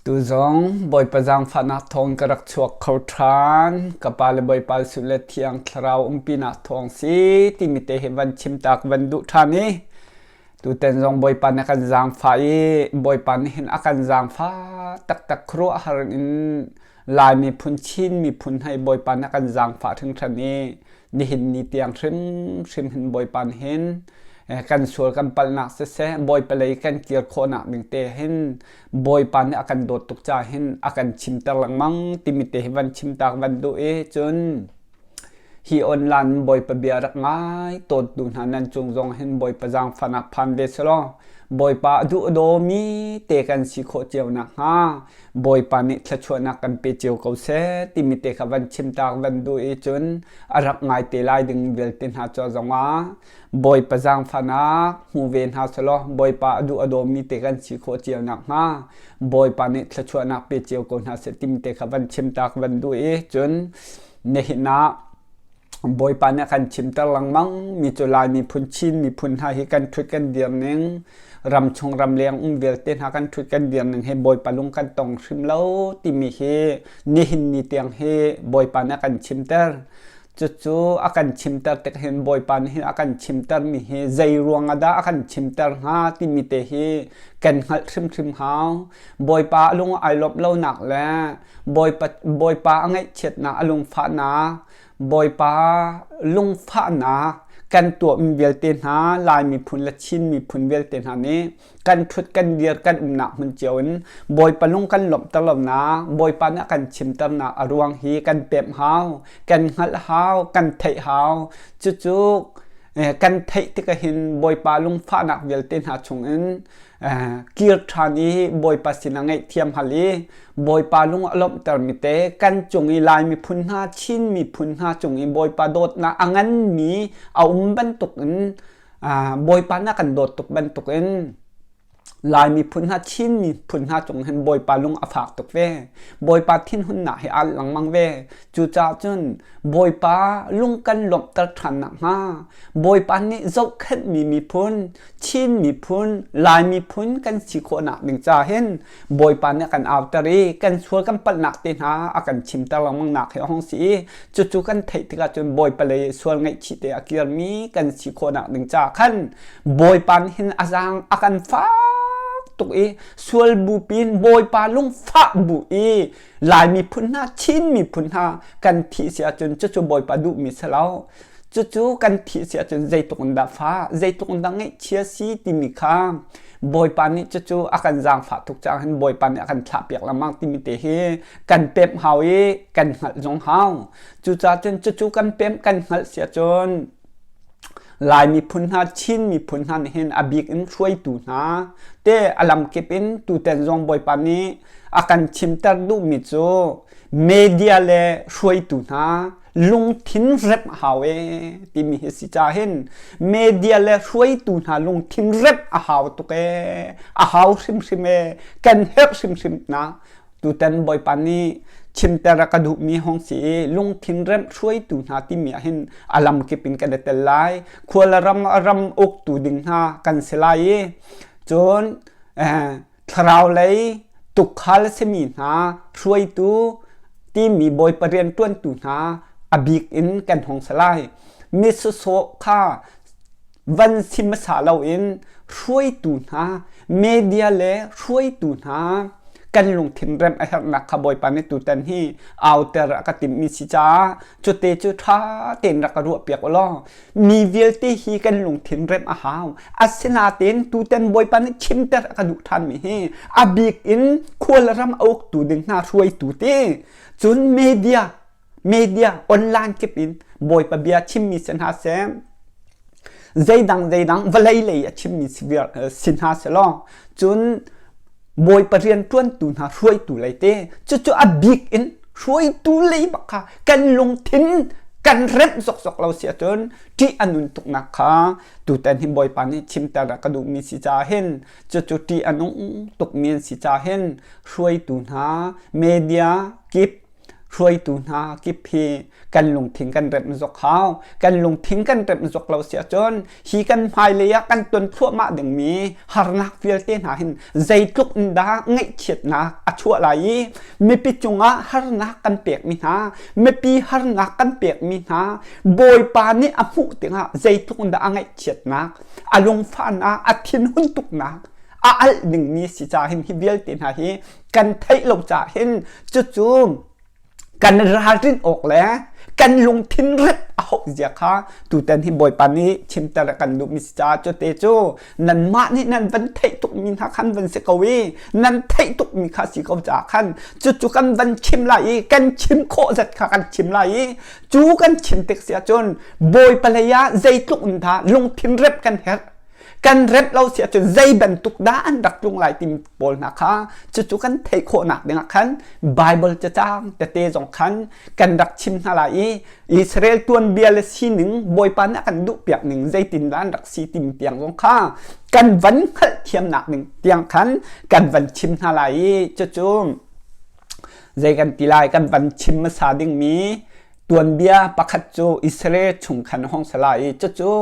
Tuzong Bawipa zaangfahnak thawng ka rak chuak kho ṭhan. Ka pa le Bawipa Jesuh le Thiang Thlarau umpinak thawng si timi te hi van chim ta ka van duh ṭhan i tutan zong Bawipa nih a kan zaangfah i Bawipa nih hin a kan zaangfah taktak khuaruahhar in Lai miphun Chin miphun hei Bawipa nih a kan zaangfah hringhran i nihin ni tiang hrimhrim hin Bawipa nih hin kan sual kan palhnak siseh Bawipa lei kan kir khawhnak ding te hin Bawipa nih a kan dawt tuk caah hin a kan chimter lengmang timi te hi van chim tak van duh i cun hi online Bawipa bia rak ngai tawntu hna nan cung zong hin Bawipa zaangfahnak phan ve selaw Bawipa a duh a dawmi te kan si khawh cio nakhnga Bawipa nih thluachuahnak kan pe cio ko seh timi te kha van chim tak van duh i cun a rak ngai te lai ding vialte hna cu zongah Bawipa zaangfahnak hmu ve hna selaw Bawipa a duh a dawmi te kan si khawh cio nakhnga Bawipa nih thluachuahnak pe cio ko hna seh timi te kha van chim tak van duh i cun nihin ah Bawipa nih a kan chimter lengmang mi cu Lai miphun Chin miphun hna hi kan ṭhut kan dir ning ramchung ramleng um vialte hna kan ṭhut kan dir ning hi Bawipa lung kan tong hrim lo timi hi nihin ni tiang hi Bawipa nih a kan chimter. Cucu a kan chimter tik hin Bawipa nih hin a kan chimter mi hi zei ruang ah dah a kan chimter hnga timi te hi kan hngalh hrimhrim hau. Bawipa a lung ai lawmh lonak le Bawipa, Bawipa a ngaihchiatnak a lungfahnak Bawipa lungfahnak kan tuahmi vialte hna Lai miphun le Chin miphun vialte hna nih kan ṭhut kan dir kan umnak hmun cio in Bawipa lung kan lawmhter lonak Bawipa nih a kan chimternak a ruang hi kan pemh hau kan hngalh hau kan theih hau cucu kan theih tikah hin Bawipa lungfahnak vialte hna chungin kir ṭhan i Bawipa sinah ngaihthiam hal i Bawipa lung a lawmhtermi te kan cung i Lai miphun hna Chin miphun hna cung i Bawipa dawtnak a nganmi a um bantukin Bawipa nih a kan dawt tuk bantukin Lai miphun hna Chin miphun hna cung hin Bawipa lung a fak tuk ve. Bawipa thinhunnak hi aa lengmang ve. Cucaah cun Bawipa lung kan lawmhter ṭhan nakhnga Bawipa nih zohkhenhmi miphun, Chin miphun, Lai miphun kan si khawhnak ding ca hin Bawipa nih a kan auter i kan sual kan palhnak te hna a kan chimter lengmang nak hi a hung si i cucu kan theih tikah cun Bawipa lei sual ngaihchih te a kirmi kan si khawhnak ding ca khan Bawipa nih hin a zaang a kan fak tuk i sual bu pin Bawipa lungfah bu i Lai miphun hna Chin miphun hna kan thih si ahcun cucu Bawipa duhmi si lo cucu kan thih si ahcun zeitluk in dah fah zeitluk in dah ngaihchia si timi kha Bawipa nih cucu a kan zaangfah tuk caah hin Bawipa nih a kan thlahpiak lengmang timi te hi kan pemh hau i kan hngalh zong hau. Cucaah cun cucu kan pemh kan hngalh si ahcun Lai miphun hna, Chin miphun hna nih hin a bik in hruaitu hna te a lamkip in tutan zong Bawipa nih a kan chimter duhmi cu media le hruaitu hna lungthin rep hau e timi hi si ca hin media le hruaitu hna lungthin rep a hau tuk e a hau hrimhrim e kan herh hrimhrim na tutan bawipa nih chimter a ka duhmi hong si i lungthin remh hruaitu hna timi ah hin a lamkip in kan i tel lai khual ram ram uktu ding hna kan si lai i cun thlarau lei tukhal a simi hna hruaitu timi bawipa rianṭuantu hna a bik in kan hung si lai. Mi sawsawh kha van si hmasa loin hruaitu hna, media le hruaitu hna kan lungthin remh a herhnak kha Bawipa nih tutan hi auter a ka timhmi si caah cute cu ṭha tein rak ka ruahpiak u law mi vialte hi kan lungthin remh a hau asinain tutan bawipa nih chimter a ka duh ṭhanmi hi a bik in khual ram a uktu ding hna hruaitu te cun media media online kip in bawipa bia chimmi si hna seh zeidang zeidang vawlei lei a chimmi si hna selaw cun Bawipa rianṭuantu hna hruaitu lei te cucu a bik in hruaitu lei bak kha kan lungthin kan remh zokzok lo si ahcun ṭih a nun tuknak kha tutan hi Bawipa nih chimter a ka duhmi si caah hin cucu ṭih a nung tukmi an si caah hin hruaitu hna media kip. Hruaitu hna kip hi kan lungthin kan remh zok hau. Kan lungthin kan remh zok lo si ahcun hi kan hmailei ah kan ton thluahmah dingmi harnak vialte hna hin zeitluk in dah ngaihchiatnak a chuah lai i mipi cungah harnak kan pekmi hna, mipi harnak kan pekmi hna Bawipa nih a hmuh tikah zeitluk in dah a ngaihchiatnak, a lungfahnak, a thinhun tuknak a alh dingmi si ca hin hi vialte hna hi kan theih lo caah hin cucu kan ralrin awk le kan lungthin rep a hauh zia kha tutan hi Bawipa nih chimter a kan duhmi si caah cute cu nanmah nih nan van theih tukmi hna khan van si ko i nan theih tukmi kha si ko caah khan cucu kan van chim lai i kan chim khawh zat kha kan chim lai i cu kan chim tik si ahcun Bawipa lei ah zeitluk in dah lungthin rep kan herh kan remh lo si ahcun zei bantuk dah an rak tlung lai timi pawl hna kha cucu kan theih khawhnak dingah khan Bible cacang tete zong khan kan rak chim hna lai i Israel tuanbia le sining Bawipa nih a kan duhpiak ning zeitindah an rak si timi tiang zong kha kan van hngalhthiamnak ding tiang khan kan van chim hna lai i cucu zei kan ti lai kan van chim hmasa dingmi tuanbia pakhat cu Israel chung khan hong si lai i cucu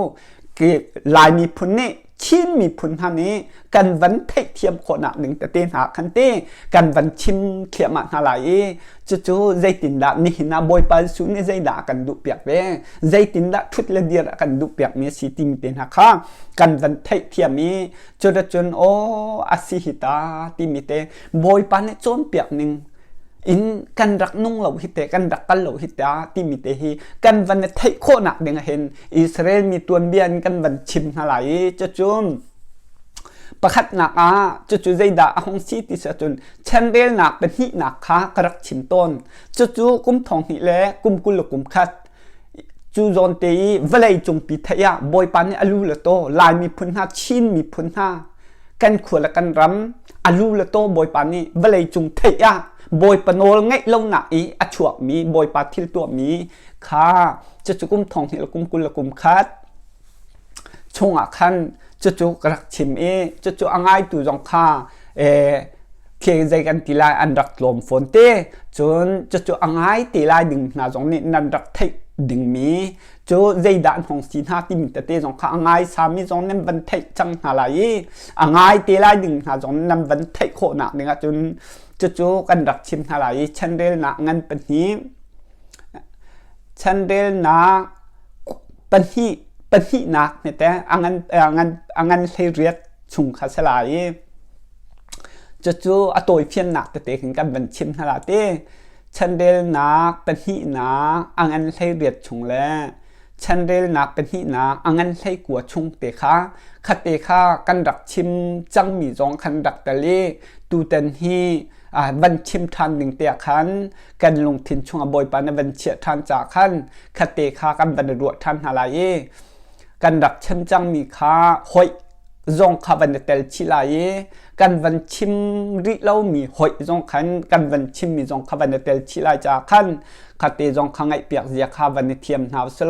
Lai miphun nih Chin miphun hna nih kan van theihthiam khawhnak ding tete hna khan te kan van chim thliahmah hna lai i cucu zeitindah nihin ah Bawipa Jesuh nih zeidah a kan duhpiak ve zeitindah ṭhut le dir a kan duhpiak mi a si timi te hna kha kan van theihthiam i cuticun aw a si hi ta timi te Bawipa nih cawnpiak ning in kan rak nung lo hi te kan rak kal lo hi ta timi te hi kan van i theih khawhnak ding ah hin Israel mi tuanbia in kan van chim hna lai i cucu pakhatnak ah cucu zeidah a hung si ti si ahcun chanrelnak pahnihnak kha ka rak chim tawn cucu kum thong hnih le kum 20 le kum khat cu zawn te i vawlei cungpi theih ah Bawipa nih a lu le taw Lai miphun hna Chin miphun hna kan khua le kan ram a lu le taw Bawipa nih vawlei cung theih ah Bawipa nawl ngeih lonak i a chuakmi Bawipa thil tuahmi kha cucu kum thong hnih le kum 20 le kum khat chungah khan cucu ka rak chim i cucu a ngaitu zong kha khi zei kan ti lai an rak tlawm fawn te cun cucu a ngai te lai ding hna zong nih nan rak theih dingmi cu zeidah an hong si hna timi tete zong kha a ngai sami zong nan van theih cang hna lai i a ngai te lai ding hna zong nan van theih khawhnak ding ahcun cucu kan rak chim hna lai i chanrelnak ngan pahnih chanrelnak pahnih pahnihnak hnete a ngan a ngan 18 chung kha si lai i cucu a tawifiannak tete khin kan van chim hna la ti. Chanrelnak pahnihnak a ngan 18 chung le chanrelnak pahnihnak a ngan 19 chung te kha khate kha kan rak chim cangmi zong khan rak tel i tutan hi van chim ṭhan ding te ah khan kan lungthin chungah Bawipa na van chiah ṭhan caah khan khate kha kan van i ruah ṭhan hna lai i kan rak chim cangmi kha hoih zong kha van i tel chih lai i kan van chim rih lomi hoih zong khan kan van chimmi zong kha van i tel chih lai caah khan khate zong kha ngaihpiak zia kha van i thiam hna usih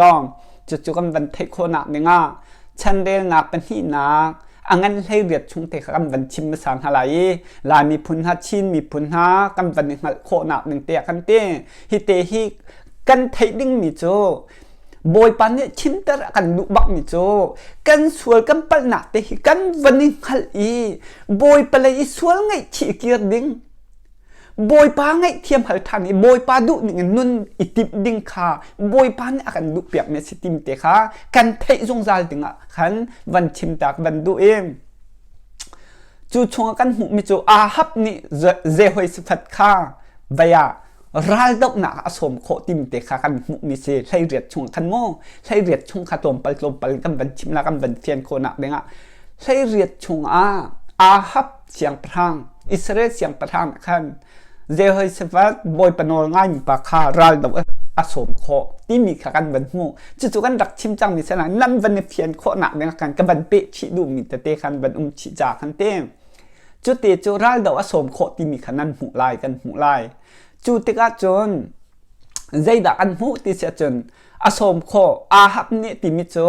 cucu kan van theih khawhnak dingah chanrelnak pahnihnak a ngan 18 chung te kha kan van chim hmasa hna lai i Lai miphun hna Chin miphun hna kan van i hngalh khawhnak ding te ah kan ti hi te hi kan theih dingmi cu Bawipa nih chimter a kan duh bakmi cu kan sual kan palhnak te hi kan van i hngalh i Bawipa lei i sual ngaihchih kir ding Bawipa ngaihthiam hal ṭhan i Bawipa duh ning in nun i timh ding kha Bawipa nih a kan duhpiakmi a si tim te kha kan theih zungzal dingah khan van chim ta ka van duh i cu chungah kan hmuhmi cu Ahab nih Jehoshaphat kha vei ah raldohnak ah a sawm khawh timi te kha kan hmuhmi si 18 chung khan maw 18 chung kha tlawmpal tlawmpal kan van chim la kan van fian khawhnak dingah 18 chungah Ahab siangpahrang Israel siangpahrang khan Jehoshaphat bawipa nawl ngaimi pa kha raldoh a sawm khawh timi kha kan van hmuh cucu kan rak chim cangmi sana nan van i fian khawhnak dingah khan ka van peh chih duhmi tete khan van um chih ca khan te Cuti cu raldoh a sawm khawh timi kha nan hmuh lai, kan hmuh lai. Cu tikah cun zeidah kan hmuh ti si ahcun a sawm khawh Ahab nih timi cu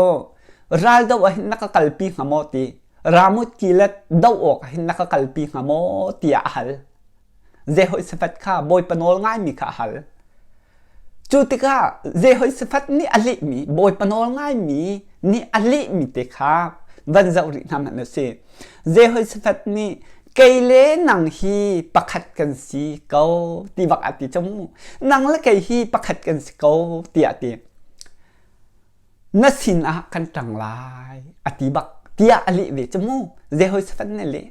raldoh ah hin na ka kalpi hnga maw ti Ramoth Gilead doh awk ah hin na ka kalpi hnga maw tiah a hal. Jehoshaphat kha Bawipa nawl ngaimi kha a hal. Cu tikah Jehoshaphat nih a lehmi, Bawipa nawl ngaimi nih a lehmi te kha van zoh rih hna hmanh u sih. Jehoshaphat nih kei le nang hi pakhat kan si ko ti bak a ti cu mu. Nang le kei hi pakhat kan si ko tiah a ti. Na sinah kan ṭang lai a ti bak tiah a leh ve cu mu. Jehoshaphat nih a leh.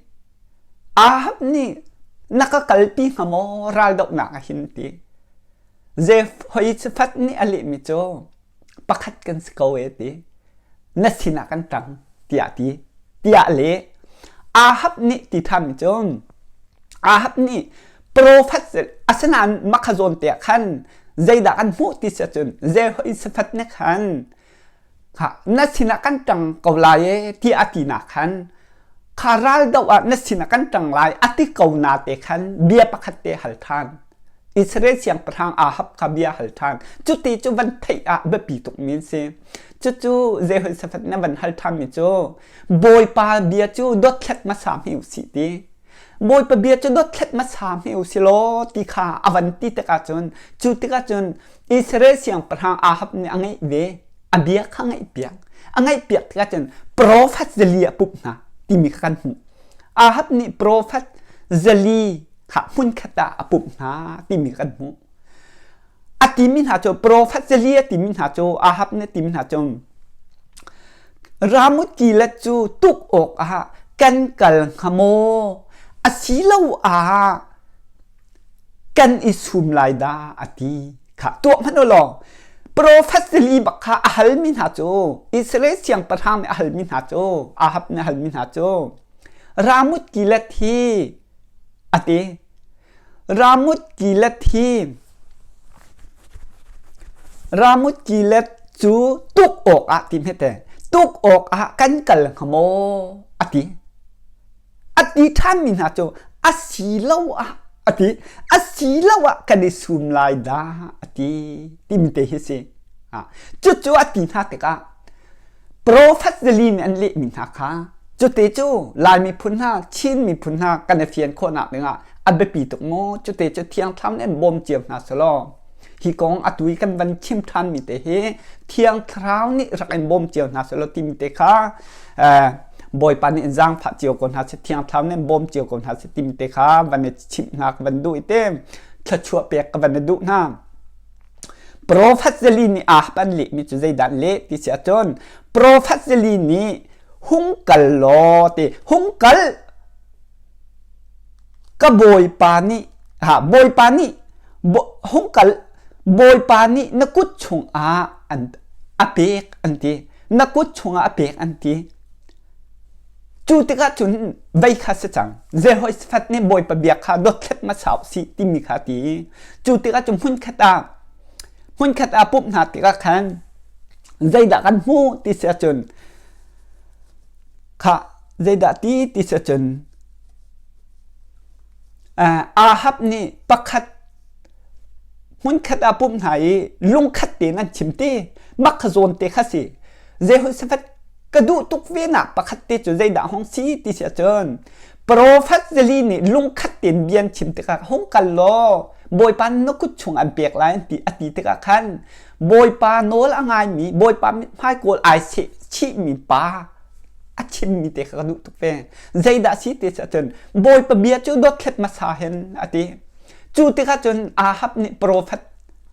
Ahab nih na ka kalpi hnga maw raldohnak ah hin ti. Jehoshaphat nih a lehmi cu pakhat kan si ko e ti. Na sinah kan ṭang tiah ti. Tiah a leh. Ahab nih ti ṭhanmi cu Ahab nih profet asinain makha zawn te ah khan zeidah kan hmuh ti si ahcun Jehoshaphat nih khan na sinah kan ṭang ko lai e tiah a tinak khan kha ral doh ah na sinah kan ṭang lai a ti ko na te khan bia pakhat te hal ṭhan. Israel siangpahrang Ahab kha bia hal ṭhan. Cuti cu van theih ah biapi tukmi an si. Cucu Jehoshaphat nih van hal ṭhanmi cu Bawipa bia cu dothlat hmasa hme u sih ti. Bawipa bia cu dothlat hmasa hme u si law ti kha a van ti tikah cun cu tikah cun Israel siangpahrang Ahab nih a ngeih ve. A bia kha ngaihpiak. A ngaihpiak tikah cun profet zali a pumh hna timi kha kan hmuh. Ahab nih profet zali kha hmunkhat ah a pumh hna timi kan hmuh. A timi hna cu profet zali a timi hna cu Ahab nih a timi hna cu Ramuth Gilead cu tuk awk ah kan kal hnga maw? Asiloah kan i sum lai dah a ti kha tuah hmanh u law profet zali bak kha a halmi hna cu Israel siangpahrang nih a halmi hna cu Ahab nih a halmi hna cu Ramuth Gilead hi a ti Ramuth Gilead hi Ramuth Gilead cu tuk awkah ti hmete tuk awkah kan kal hnga maw a ti A ti ṭhanmi hna cu a si lo ah a ti a si lo ah kan i sum lai dah a ti timi te hi si. Cucu a ti hna tikah profet zali nih an lehmi hna kha cute cu Lai miphun hna Chin miphun hna kan i fian khawhnak dingah a biapi tuk maw cute cu Thiang Thlarau nih an bawm cio hna selaw hi kong atu i kan van chim ṭhanmi te hi Thiang Thlarau nih rak in bawm cio hna selaw timi te kha Bawipa nih zaangfah cio ko hna seh Thiang Thlarau nih bawm cio ko hna seh timi te kha van i chimh hna ka van duh i te thluachuah pek ka van i duh hna. Profet Zeli nih Ahab an lehmi cu zeidah leh ti si ahcun Profet Zeli nih hung kal law ti hung kal ka bawipa nih ha bawipa nih hung kal bawipa nih na kut chungah an a pek an ti na kut chungah a pek an ti. Cu tikah cun vei kha si cang. Jehoshaphat nih Bawipa bia kha dothlat hmasa u sih timi kha a ti. Cu tikah cun hmunkhat ah hmunkhat ah pumh hna tikah khan zeidah kan hmuh ti si ahcun kha zeidah ti ti si ahcun Ahab nih pakhat hmunkhat ah pumh hna i lungkhat tein an chim ti mak kha zawn te kha si Jehoshaphat ka duh tuk ve nak pakhat te cu zeidah hong si ti si ahcun profet zali nih lungkhat tein bia an chim tikah hung kal law Bawipa na kut chung an pek lai an ti a ti tikah khan Bawipa nawl a ngaimi Bawipa mithmai kawl ai seh chihmi pa a chimmi te kha ka duh tuk ve zeidah si ti si ahcun Bawipa bia cu dothlet hmasa hin a ti Cu tikah cun Ahab nih profet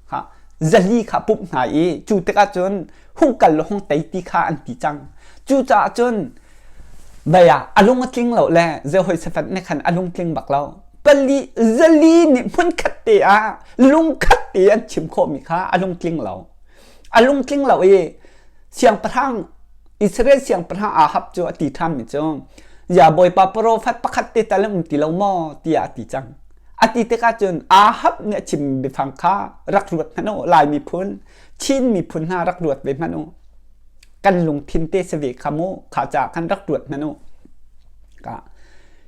kha zali kha a pumh hna i cu tikah cun hung kal law hung tei ti kha an ti cang. Cucaah cun vei ah a lung a tling lo le Jehoshaphat nih khan a lungtling bak lo. Pali zali nih hmunkhat te ah lungkhat te an chim khawhmi kha a lungtling lo. A lungtling lo i siangpahrang Israel siangpahrang Ahab cu a ti ṭhanmi cu Ya Bawipa profet pakhat te tal an um ti lo maw tiah a ti cang. A ti tikah cun Ahab nih a chimmi biafang kha rak ruat hmanh u Lai miphun, Chin miphun hna rak ruat ve hmanh u. Kan lungthin te si ve kha mu, kha caah khan rak ruat hmanh u. Ka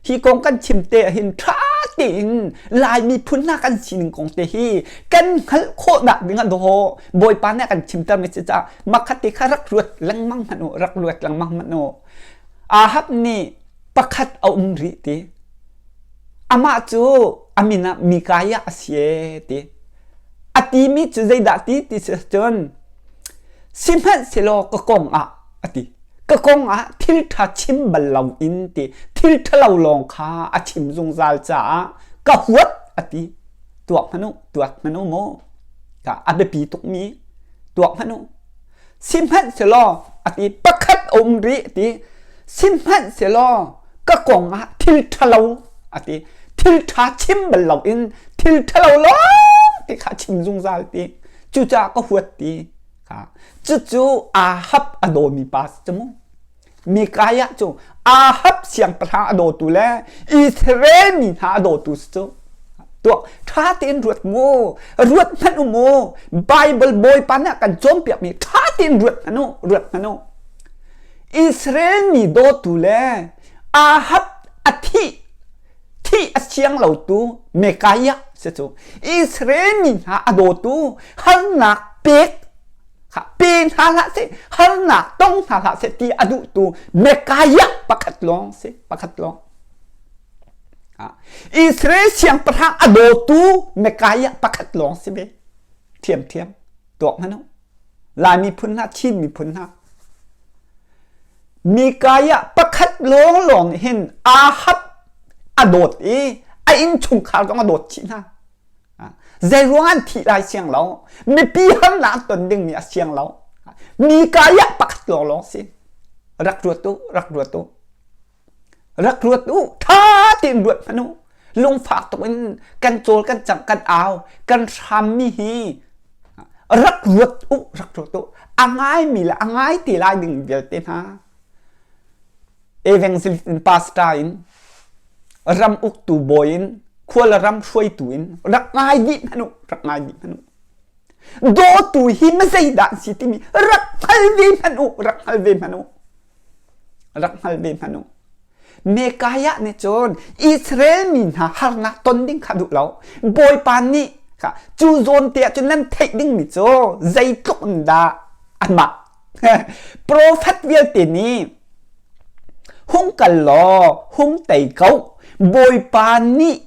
hi kong kan chim te ahhin ṭha tein Lai miphun hna kan sining kong te hi kan hngalh khawhnak ding ah dawh Bawipa nih a kan chimtermi si caah makhat te kha rak ruat lengmang hmanh u, rak ruat lengmang hmanh u. Ahab nih pakhat a um rih ti. Amah cu a min ah Mikaiah a si ee ti. A timi cu zeidah ti ti si cun sihmanhsehlaw ka kong ah a ti. Ka kong ah thil ṭha chim bal lo in ti thil ṭhalo lawng kha a chim zungzal caah ka huat a ti. Tuak hmanh u, tuak hmanh u mu. Ka a biapi tukmi tuak hmanh u. Sihmanhsehlaw a ti pakhat a um rih a ti. Sihmanhsehlaw ka kong ah thil ṭhalo a ti. Thil ṭha chim bal loin thil ṭhalo lawng ti kha chim zungzal ti. Cucaah ka huat ti. Cucu Ahab a dawmi pa si cu mu. Mikaiah cu Ahab siangpahrang a dawtu le Israel mi hna a dawtu si cu. Tuak ṭha tein ruat mu, ruat hmanh u mu. Bible Bawipa nih a kan cawnpiakmi ṭha tein ruat hmanh u, ruat hmanh u. Israel mi dawtu le Ahab a thih thih a siang lotu Mekaiah si cu. Israel mi hna a dawtu harnak pek pe hna hlah seh harnak tong hna hlah seh ti a duhtu Mekaiah pakhat lawng si pakhat lawng Israel siangpahrang a dawtu Mekaiah pakhat lawng si ve thiamthiam tuak hmanh Lai miphun hna Chin miphun hna Mikaiah pakhat lawng lawng hin Ahab a dawt i a innchungkhar zong a dawt chih hna Zeiruang an thih lai siang lo. Mipi harnak an ton dingmi a siang lo. Mi kaya pakhat lawnglawng si. Rak ruat u, rak ruat u. Rak ruat u, tha tein ruat hmanh u. Lungfak tuk in kan cawl, kan cang, kan au, kan hrammi hi rak ruat u, rak ruat u. A ngaimi le a ngai te lai ding vialte hna. Evangelist in pastor in ram uktu bawi in khua le ram hruaitu in rak ngai dih hmanh u rak ngai dih hmanh u dawtu hi ma zeidah an si timi rak hngal ve hmanh u rak hngal ve hmanh u rak hngal ve hmanh u Mekaiah nih cun Israel mi hna harnak ton ding kha duh lo Bawipa nih kha cu zawn te ah cun nan theih dingmi cu zeitluk in dah amah Profet vialte nih hung kal law hung tei ko Bawipa nih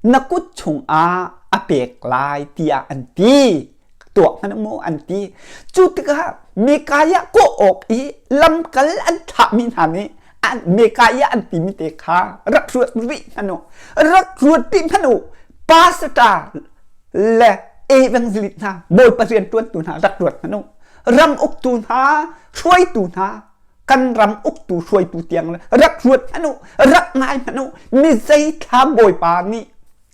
na kut chungah a pek lai tiah an ti. Tuah hmanh mu an ti. Cu tikah Mikaiah kawh awk i lamkal an thlahmi hna nih Mikaiah an timi te kha rak ruat rih hmanh u. Rak ruat rih hmanh u. Pastor le evangelist hna Bawipa rianṭuantu hna rak ruat hmanh u. Ram uktu hna, hruaitu hna, kan ram uktu hruaitu tiang rak ruat hmanh u, rak ngai hmanh u. Mi zeithla Bawipa nih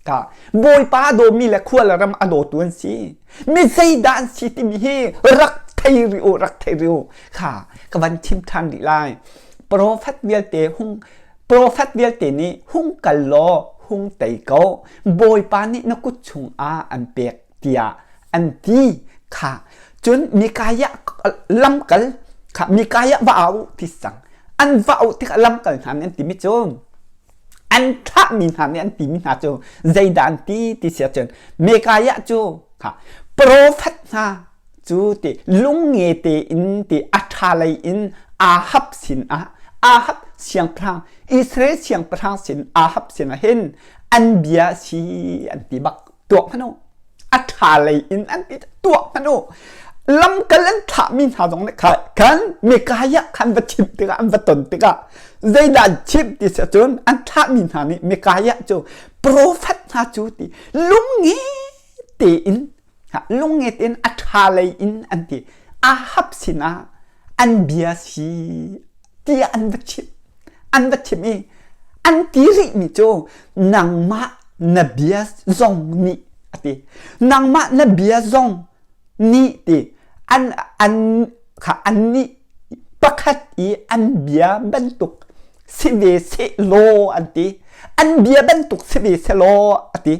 ka Bawipa a dawmi le khua le ram a dawtu an si. Mi zeidah an si timi hi rak thei rih u, rak thei rih u. Kha ka van chim ṭhan rih lai. Profet vialte hung Profet vialte nih hung kal law hung tei ko. Bawipa nih na kut chungah an pek tiah an ti kha cun Mikaiah lamkal kha Mikaiah va au ti cang an va auh tikah lamkal hna nih an timi cu an thlahmi hna nih an timi hna cu zeidah an ti ti si ahcun Mikaiah cu kha profet hna cu ti lungnge tein ti a ṭha lei in Ahab sin ah Ahab siangpahrang Israel siangpahrang sin Ahab sin ah hin an bia si an ti bak tuah hmanh u a ṭha lei in an ti tuah hmanh u lamkal an thlahmi hna zong nih khan Mikaiah khan va chimh tikah an va ton tikah zeidah an chimh ti si ahcun an thlahmi hna nih Mikaiah cu profet hna cu ti lungnge tein lungnge tein a ṭha lei in an ti Ahab sinah an bia si tiah an va chimh an va chimh i an ti rihmi cu nangmah na bia zong nih a ti nangmah na bia zong nih ti an an kha an nih pakhat i an bia bantuk si ve seh law an ti an bia bantuk si ve seh law a ti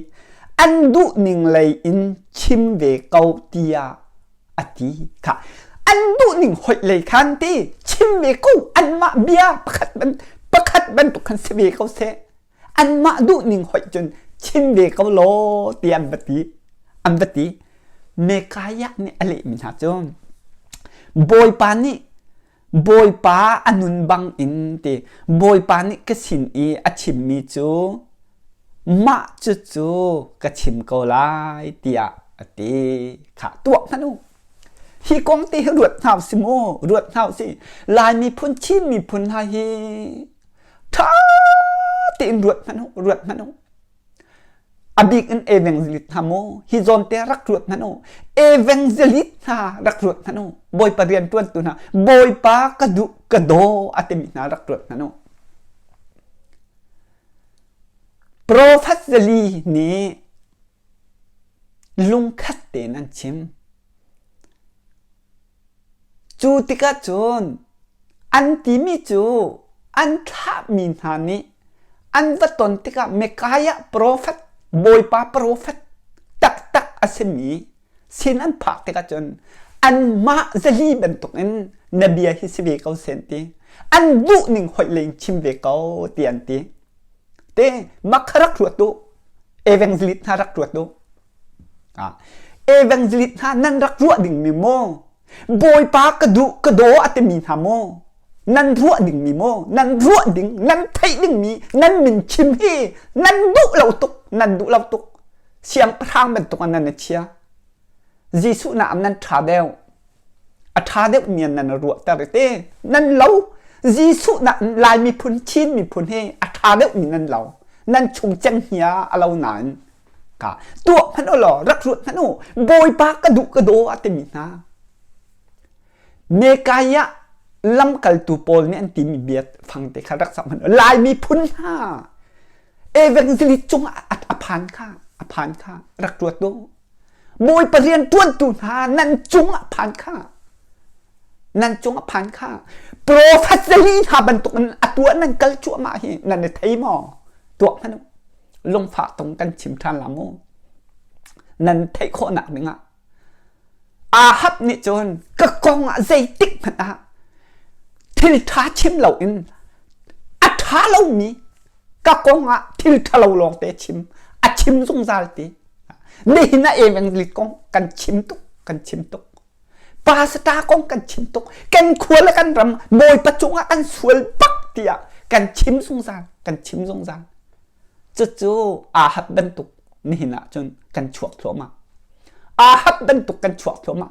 an duh ning lei in chim ve ko tiah a ti kha an duhning hoih lei khan ti chim ve ko anmah bia pakhat ban pakhat bantuk khan si ve ko seh anmah duhning hoih cun chim ve ko law ti an va ti an va ti Mekaiah nih a lehmi hna cu Bawipa nih Bawipa a nun bang in ti Bawipa nih ka sin i a chimmi cu mah cucu ka chim ko lai tiah. a ti. Kha tuak hmanh u. Hi kong te hi ruat hna si mu, ruat hna si. Lai miphun, Chin miphun hna hi ṭha tein ruat hmanh u, ruat hmanh u. A bik in evangelist hna mu, hi zawn te rak ruat hmanh u. Evangelist hna rak ruat hmanh u. Bawipa rianṭuantu hna, Bawipa ka duh, ka daw a timi hna rak ruat hmanh u. Profet Zali nih lungkhat tein an chim. Cu tikah cun an timi cu an thlahmi hna nih an va ton tikah Micaiah profet, Bawipa profet taktak a simi sin an phak tikah cun anmah zali bantukin na bia hi si ve ko sen ti an duhning hoih lei in chim ve ko ti an ti. Te mak kha rak ruat u. Evangelist hna rak ruat u. Evangelist hna nan rak ruah dingmi maw? Bawipa ka duh ka daw a timi hna maw? Nan ruah dingmi maw? Nan ruah ding, nan theih dingmi, nan min chim hi nan duh lo tuk, nan duh lo tuk. Siangpahrang bantuk ah nan i chia. Jesuh nak nan ṭha deuh. A ṭha deuh mi nan ruahter te. Nan lo. Jesuh nak Lai miphun, Chin miphun hi a ṭha deuh mi nan lo. Nan chung cenghngia a lo nain ka tuah hmanh u law rak ruat hmanh u bawipa ka duh ka daw a timi hna Mekaiah lamkaltu pawl nih an timi bia fang te kha rak sak hmanh u Lai miphun hna evangelist cungah a phan kha a phan kha rak ruat u Bawipa rian ṭuantu hna nan cungah phan kha nan cungah phan kha profet zali hna bantukin a tuah nan kal cuahmah hi nan i thei maw tuah hmanh u lungfah tung kan chim ṭhan la mu nan theih khawhnak dingah Ahab nih cun ka kong ah zeitik hmanh ah thil ṭha chim loin a ṭha lomi ka kong ah thil ṭhalo lawngte chim a chim zungzal ti nihin ah evangelist kong kan chim tuk kan chim tuk pastor kong kan chim tuk kan khua le kan ram bawipa cungah kan sual bak tiah kan chim zungzal kan chim zungzal cucu Ahab bantuk nihin ah cun kan chuak thluahmah Ahab bantuk kan chuak thluahmah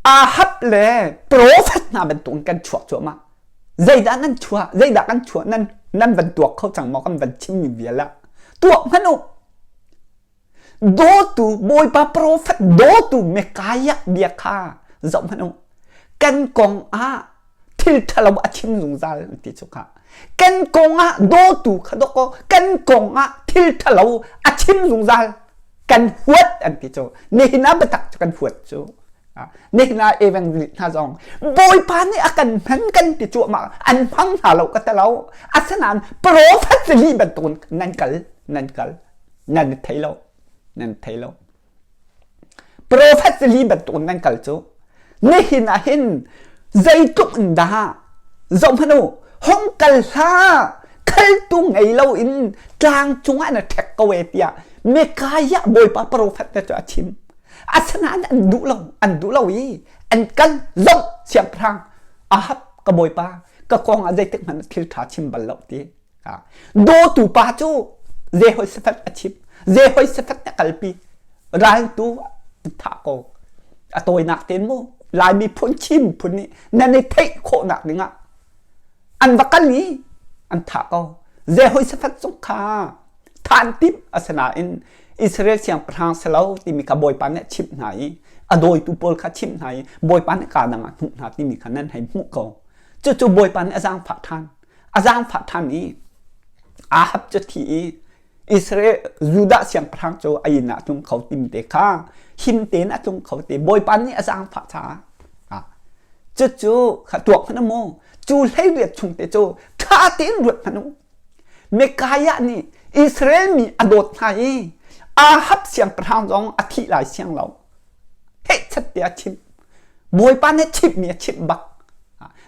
Ahab le profet hna bantuk in kan chuak cuahmah zeidah nan chuah zeidah kan chuah nan nan van tuak kho cang maw kan van chimmi vial ah tuak hmanh u Dawtu Bawipa profet dawtu Micaiah bia kha zoh hmanh u. Kan kong ah thil ṭhalo a chim zungzal ti cu kha. Kan kong ah dawtu kha dawkaw kan kong ah thil ṭhalo a chim zungzal. Kan huat an ti cu. Nihin ah biatak cu kan huat cu. Nihin ah evangelist hna zong Bawipa nih a kan hman kan ti cuahmah an hmang hna lo ka ti lo. Asinain profet lih bantukin nan kal nan kal. Nan thei lo. Nan thei lo. Profet li bantuk nan kal cu nihin ah hin zeitluk in dah zoh hmanh u hong kal hlah khaltu ngei lo in tlang cungah na ṭhek ko e tiah Micaiah Bawipa profet na cu a chim. Asinain an duh lo, an duh lo i an kal zoh siangpahrang Ahab ka bawipa ka kong ah zeitik hmanh thil ṭha chim bal lo ti. Dawtu pa cu Jehoshaphat a chimh. Jehoshaphat a kalpi. Raltu an thah ko. A tawinak tein mu Lai miphun Chin miphun nih nan i theih khawhnak dingah an va kal i an thah ko. Jehoshaphat zong kha than timh a si nain Israel siangpahrang si lo timi kha Bawipa nih a chimh hna i a dawitu pawl kha chimh hna i Bawipa nih kaa dang ah hnuh hna timi kha nan hei hmuh ko. Cucu Bawipa nih a zaangfah ṭhan. A zaangfah ṭhan i Ahab cu thi i Israel Judah siangpahrang cu a inn ah tlung kho tim te kha him tein a tlung kho te Bawipa nih a zaangfah caah cucu kha tuak hmanh mu cu hleiriat chung te cu ṭha tein ruat hmanh u Micaiah nih Israel mi a dawt hna i Ahab siangpahrang zong a thih lai siang lo hehchat tiah a chimh Bawipa nih chimhmi a chimh bak.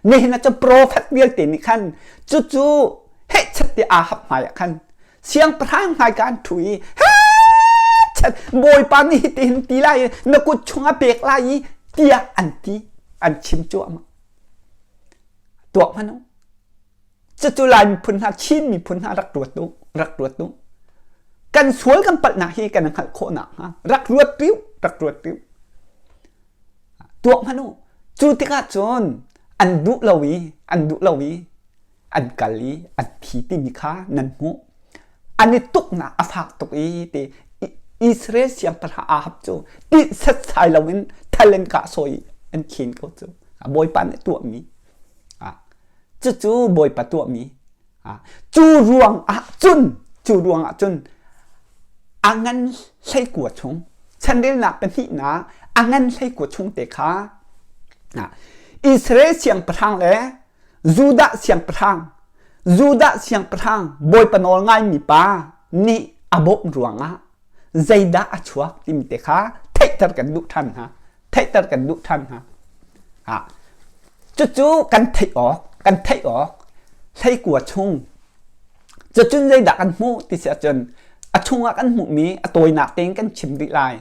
Nihin ah cun profet vialte nih khan cucu hehchat ti Ahab hmaiah khan siangpahrang hmaika an ṭhu i hehchat Bawipa nih hitihin ti lai i na kut chungah pek lai i tiah an ti an chim cuahmah. Tuak hmanh u. Cucu Lai miphun hna, Chin miphun hna rak ruat u, rak ruat u. Kan sual kan palhnak hi kan hngalh khawh nakhnga rak ruat piu, rak ruat piu. Tuak hmanh u. Cu tikah cun an duh lo i an duh lo i an kal i an thi timi kha nan hmuh. An i tuknak a fak tuk i ti Israel siangpahrang Ahab cu ti setsai loin thal in kah sawi an khin ko cu. Bawipa nih tuahmi. Cucu Bawipa tuahmi. Cu ruang ah cun cu ruang ah cun a ngan hleikua chung chanrelnak pahnihnak a ngan hleikua chung te kha Israel siangpahrang le Judah siangpahrang Judah siangpahrang Bawipa nawl ngaimi pa nih a bawmh ruangah zeidah a chuak timi te kha theihter kan duh ṭhan hna. Theihter kan duh ṭhan hna. Ah, cucu kan theih awk, kan theih awk hleikua chung cucun zeidah kan hmuh ti si ahcun a chungah kan hmuhmi a tawinak tein kan chim rih lai.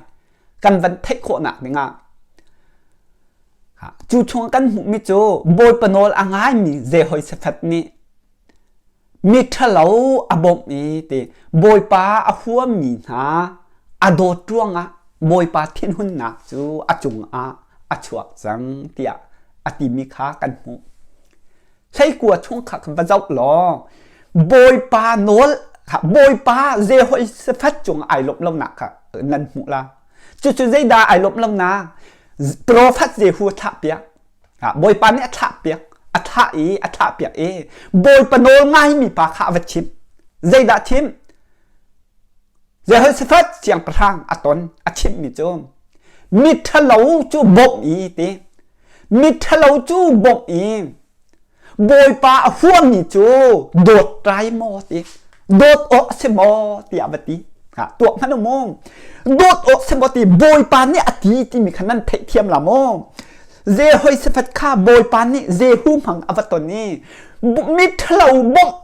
Kan van theih khawhnak dingah cu chungah kan hmuhmi cu Bawipa nawl a ngaimi Jehoshaphat nih miṭhalo a bawmh i ti Bawipa a huammi hna a dawt ruangah Bawipa thinhunnak cu a cungah a chuak cang tiah a timi kha kan hmuh. Hleikua chung kha va zoh law Bawipa nawl Bawipa Jehoshaphat cung ai lawmh lonak kha nan hmuh la. Cucu zeidah ai lawmh lonak? Profet Jehu a thlahpiak. Bawipa nih a thlahpiak. A thlah i a thlahpiak i Bawipa nawl ngaimi pa kha a va chimh. Zeidah chimh? Jehoshaphat siangpahrang a ton a chimhmi cu miṭhalo cu bawmh i ti miṭhalo cu bawmh i Bawipa a huami cu dawt rai maw ti dawt awk a si maw tiah va ti tuah hmanh u mu dawt awk si maw ti Bawipa nih a ti timi kha nan theihthiam la maw Jehoshaphat kha Bawipa nih Jehu hmang a va ton i miṭhalo bawmh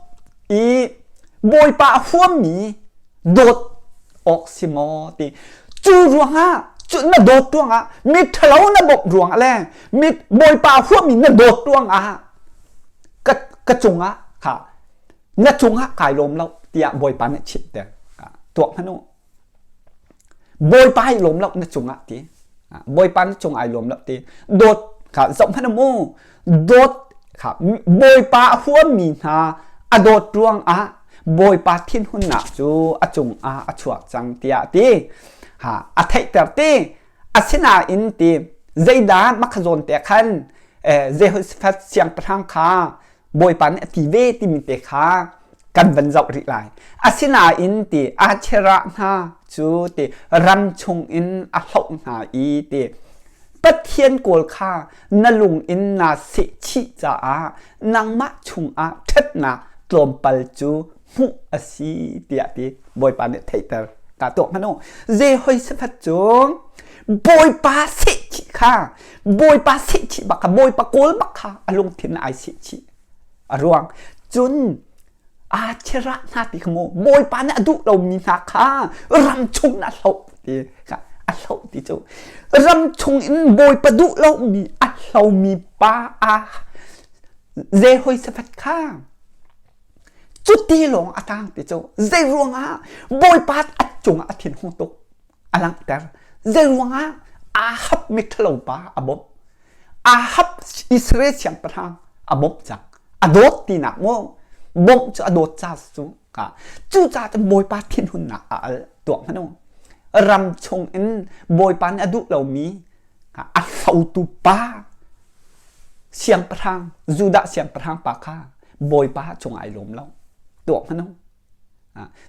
i Bawipa a huammi dawt awk si maw ti cu ruangah cu na dawt ruangah mi ṭhalo na bawmh ruangah le mi Bawipa huammi na dawt ruangah ka ka cungah kha na cungah kai lawm lo tiah Bawipa nih chimh tuah hmanh u Bawipa ai lawm lo na cungah ti Bawipa na cung ai lawm lo ti dawt kha zoh hmanh mu dawt kha Bawipa a huammi hna a dawt ruangah Bawipa thinhunnak cu a cungah a chuak cang tiah a ti ha a theihter ti asinain ti zeidah makha zawn te khan Jehoshaphat siangpahrang kha Bawipa nih a ti ve timi te kha kan van zoh rih lai. Asinain ti Asherah hna cu ti ram chungin a hloh hna i ti Pathian kawl kha na lung in naa sehchih caah nangmah chungah ṭhatnak tlawmpal cu hmuh a si tiah ti Bawipa nih theihter ka tuah hmanh u. Jehoshaphat cu Bawipa sehchih kha Bawipa sehchih bak kha Bawipa kawl bak kha a lungthin ai sehchih a ruang cun aa chirah hna ti kha mu Bawipa nih a duh lomi hna kha ram chung a hloh ti kha a hloh ti cu ram chung in Bawipa duh lomi a hlomi pa a Jehoshaphat kha Cuti lawng a tang ti cu zeiruangah Bawipa a cungah a thinhung tuk a langhter. Zeiruangah Ahab miṭhalo pa a bawmh. Ahab Israel siangpahrang a bawmh cang. A dawt tinak maw? Bawmh cu a dawt ca cu ka. Cucaah cun Bawipa thinhunnak a al tuah hmanh u. Ram chung in Bawipa nih a duh lomi a hlotu pa siangpahrang Judah siangpahrang pa kha Bawipa cung ai lawm lo tuak hmanh u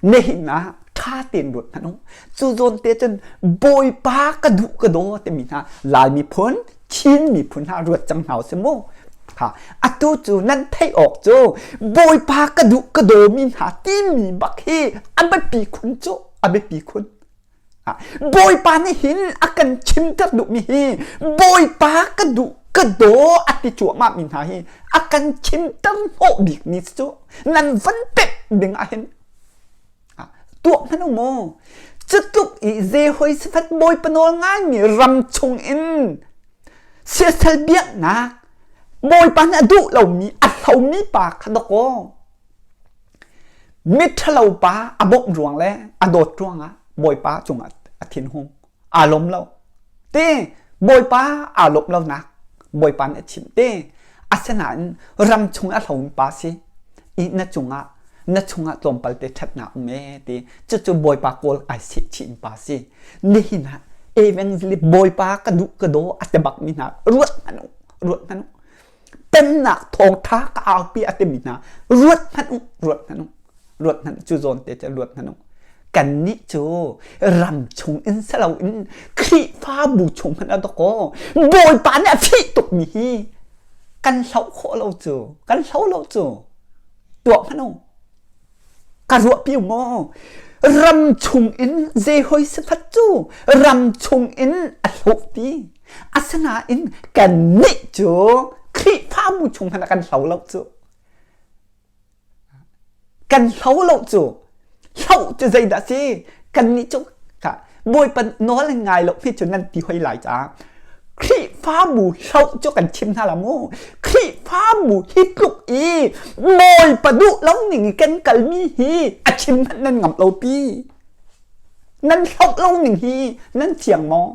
nihin ah ṭha tein ruat hmanh u cu zawn te cun Bawipa ka duh ka daw timi hna Lai miphun Chin miphun hna ruat cang hna usih mu ha atu cu nan theih awk cu Bawipa ka duh ka daw mi hna timi bak hi a biapi khun cu a biapi khun Bawipa nih hin a kan chimter duhmi hi Bawipa ka duh ka daw a ti cuahmah mi hna hi a kan chimter hnawh bik ni cu nan van pek ding ah hin tuah hmanh u mu cutluk i Jehoshaphat Bawipa nawl ngaimi ram chung in siasal biaknak Bawipa nih a duh lomi a hlomi pa kha dawkaw. Miṭhalo pa a bawmh ruang le a dawt ruangah Bawipa cungah a thinhung. Aa lawm lo. Te Bawipa aa lawmh lonak Bawipa nih a chimh te. Asinain ram chung a hlomi pa si i na cungah na chungah tlawmpal te ṭhatnak um ee ti cucu Bawipa kawl ai sehchih pa si. Nihin ah evangelist Bawipa ka duh ka daw a ti bakmi hna ruat hmanh u ruat hmanh u. Pennak thawngṭha ka aupi a timi hna ruat hmanh u ruat hmanh u ruat hmanh cu zawn te cu ruat hmanh u kannih cu ram chung in si loin Khrihfabu chung hmanh a dawkaw Bawipa nih a fih tukmi hi kan hloh khawh lo cu kan hlo lo cu tuah hmanh u ka ruahpi maw ram chung in zei hoi sifat cu ram chung in a hloh ti Asinain kannih cu Khrihfabu chung hmanh ah kan hlo lo cu. Kan hlo lo cu. Hloh cu zeidah si? Kannih cu Bawipa nawl in ngai lo hi cu nan ti hoi lai caah Khrihfabu hloh cu kan chim hna la mu. Khrihfabu hi tluk i Bawipa duh lo ning i kan kalmi hi a chim hmanh nan ngamh lo pi. Nan hloh lo ning hi nan fiang maw?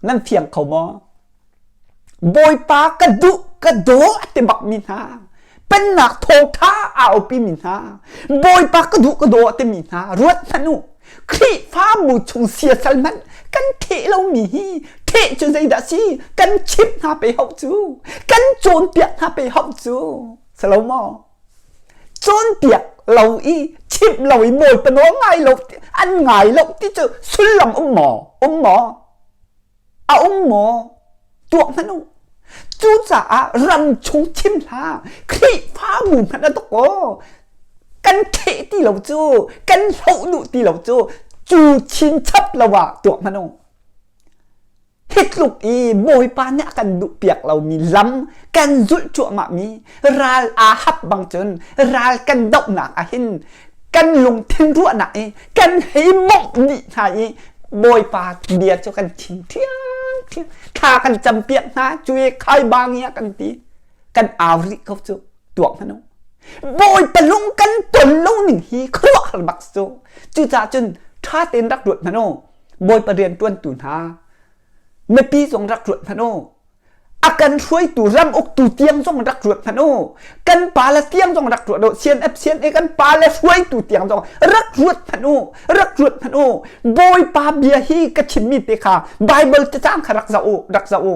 Nan fiang kho maw? Bawipa ka duh ka daw a ti bakmi hna pennak thawngṭha aa aupi mi hna Bawipa ka duh ka daw a timi hna ruat hmanh u Khrihfabu chung siasal hmanh kan theh lomi hi theh cu zeidah si kan chimh hna pe hau cu kan cawnpiak hna pe hau cu si lo maw Cawnpiak lo i chimh lo i Bawipa nawl ngai lo an ngai lo ti cu sullam um maw? Um maw? A um maw? Tuak hmanh u. Cucaah ram chung chim hlah, Khrihfabu hmanh a tuk aw. Kan theh ti lo cu, kan hloh duh ti lo cu, cu chinchap lo ah tuak hmanh u. Hi tluk i Bawipa nih a kan duhpiak lomi lam kan zulh cuahmahmi ral aa hap bang cun ral kan dohnak ah hin kan lungthin ruahnak i kan hei mawngh dih hna i Bawipa bia cu kan chim ṭhiamṭhiam thla kan campiak hna cu i khai bang ah kan ti kan au rih ko cu tuak hmanh u Bawipa lung kan ton lo ning hi khuaruahhar bak cu cucaah cun ṭha tein rak ruat hmanh u Bawipa rianṭuantu hna mipi zong rak ruat hmanh u a kan hruaitu ram uktu tiang zong rak ruat hmanh u kan pale tiang zong rak ruat u CNF CNA kan pale hruaitu tiang zong rak ruat hmanh u rak ruat hmanh u Bawipa bia hi ka chimmi te kha Bible cacang kha rak zoh u rak zoh u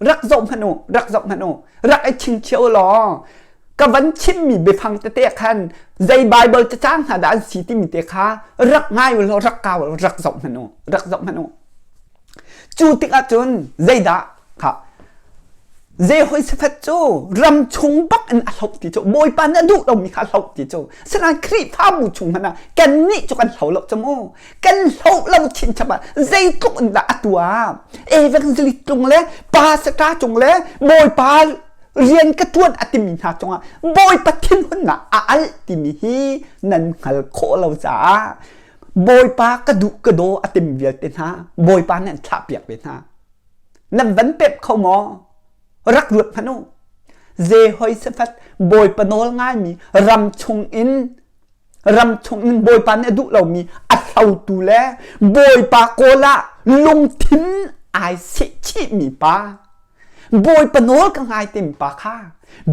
rak zoh hmanh u rak zoh hmanh u rak i chingchiah u law ka van chimmi biafang tete khan zei Bible cacang hna dah an si timi te kha rak ngai u law rak kau u rak zoh hmanh u rak zoh hmanh u cu tikah cun zeidah kha Jehoshaphat cu ram chung bak in a hloh ti cu Bawipa nih a duh lomi kha a hloh ti cu sinain Khrihfabu chung hmanh ah kannih cu kan hlo lo cu mu kan hloh lo chinchap ah zeitluk in dah a tuah evangelist cung le pastor cung le Bawipa rian ka tuan a timi hna cungah Bawipa thinhunnak a alh timi hi nan hngal khawh lo caah Bawipa ka duh ka daw a timi vialte hna Bawipa nih an thlahpiak ve hna nan van pep kho maw rak ruat hmanh u Jehoshaphat Bawipa nawl ngaimi ram chung in ram chung in Bawipa nih a duh lomi a hlotu le Bawipa kawl ah lungthin ai sehchihmi pa Bawipa nawl ka ngai timi pa kha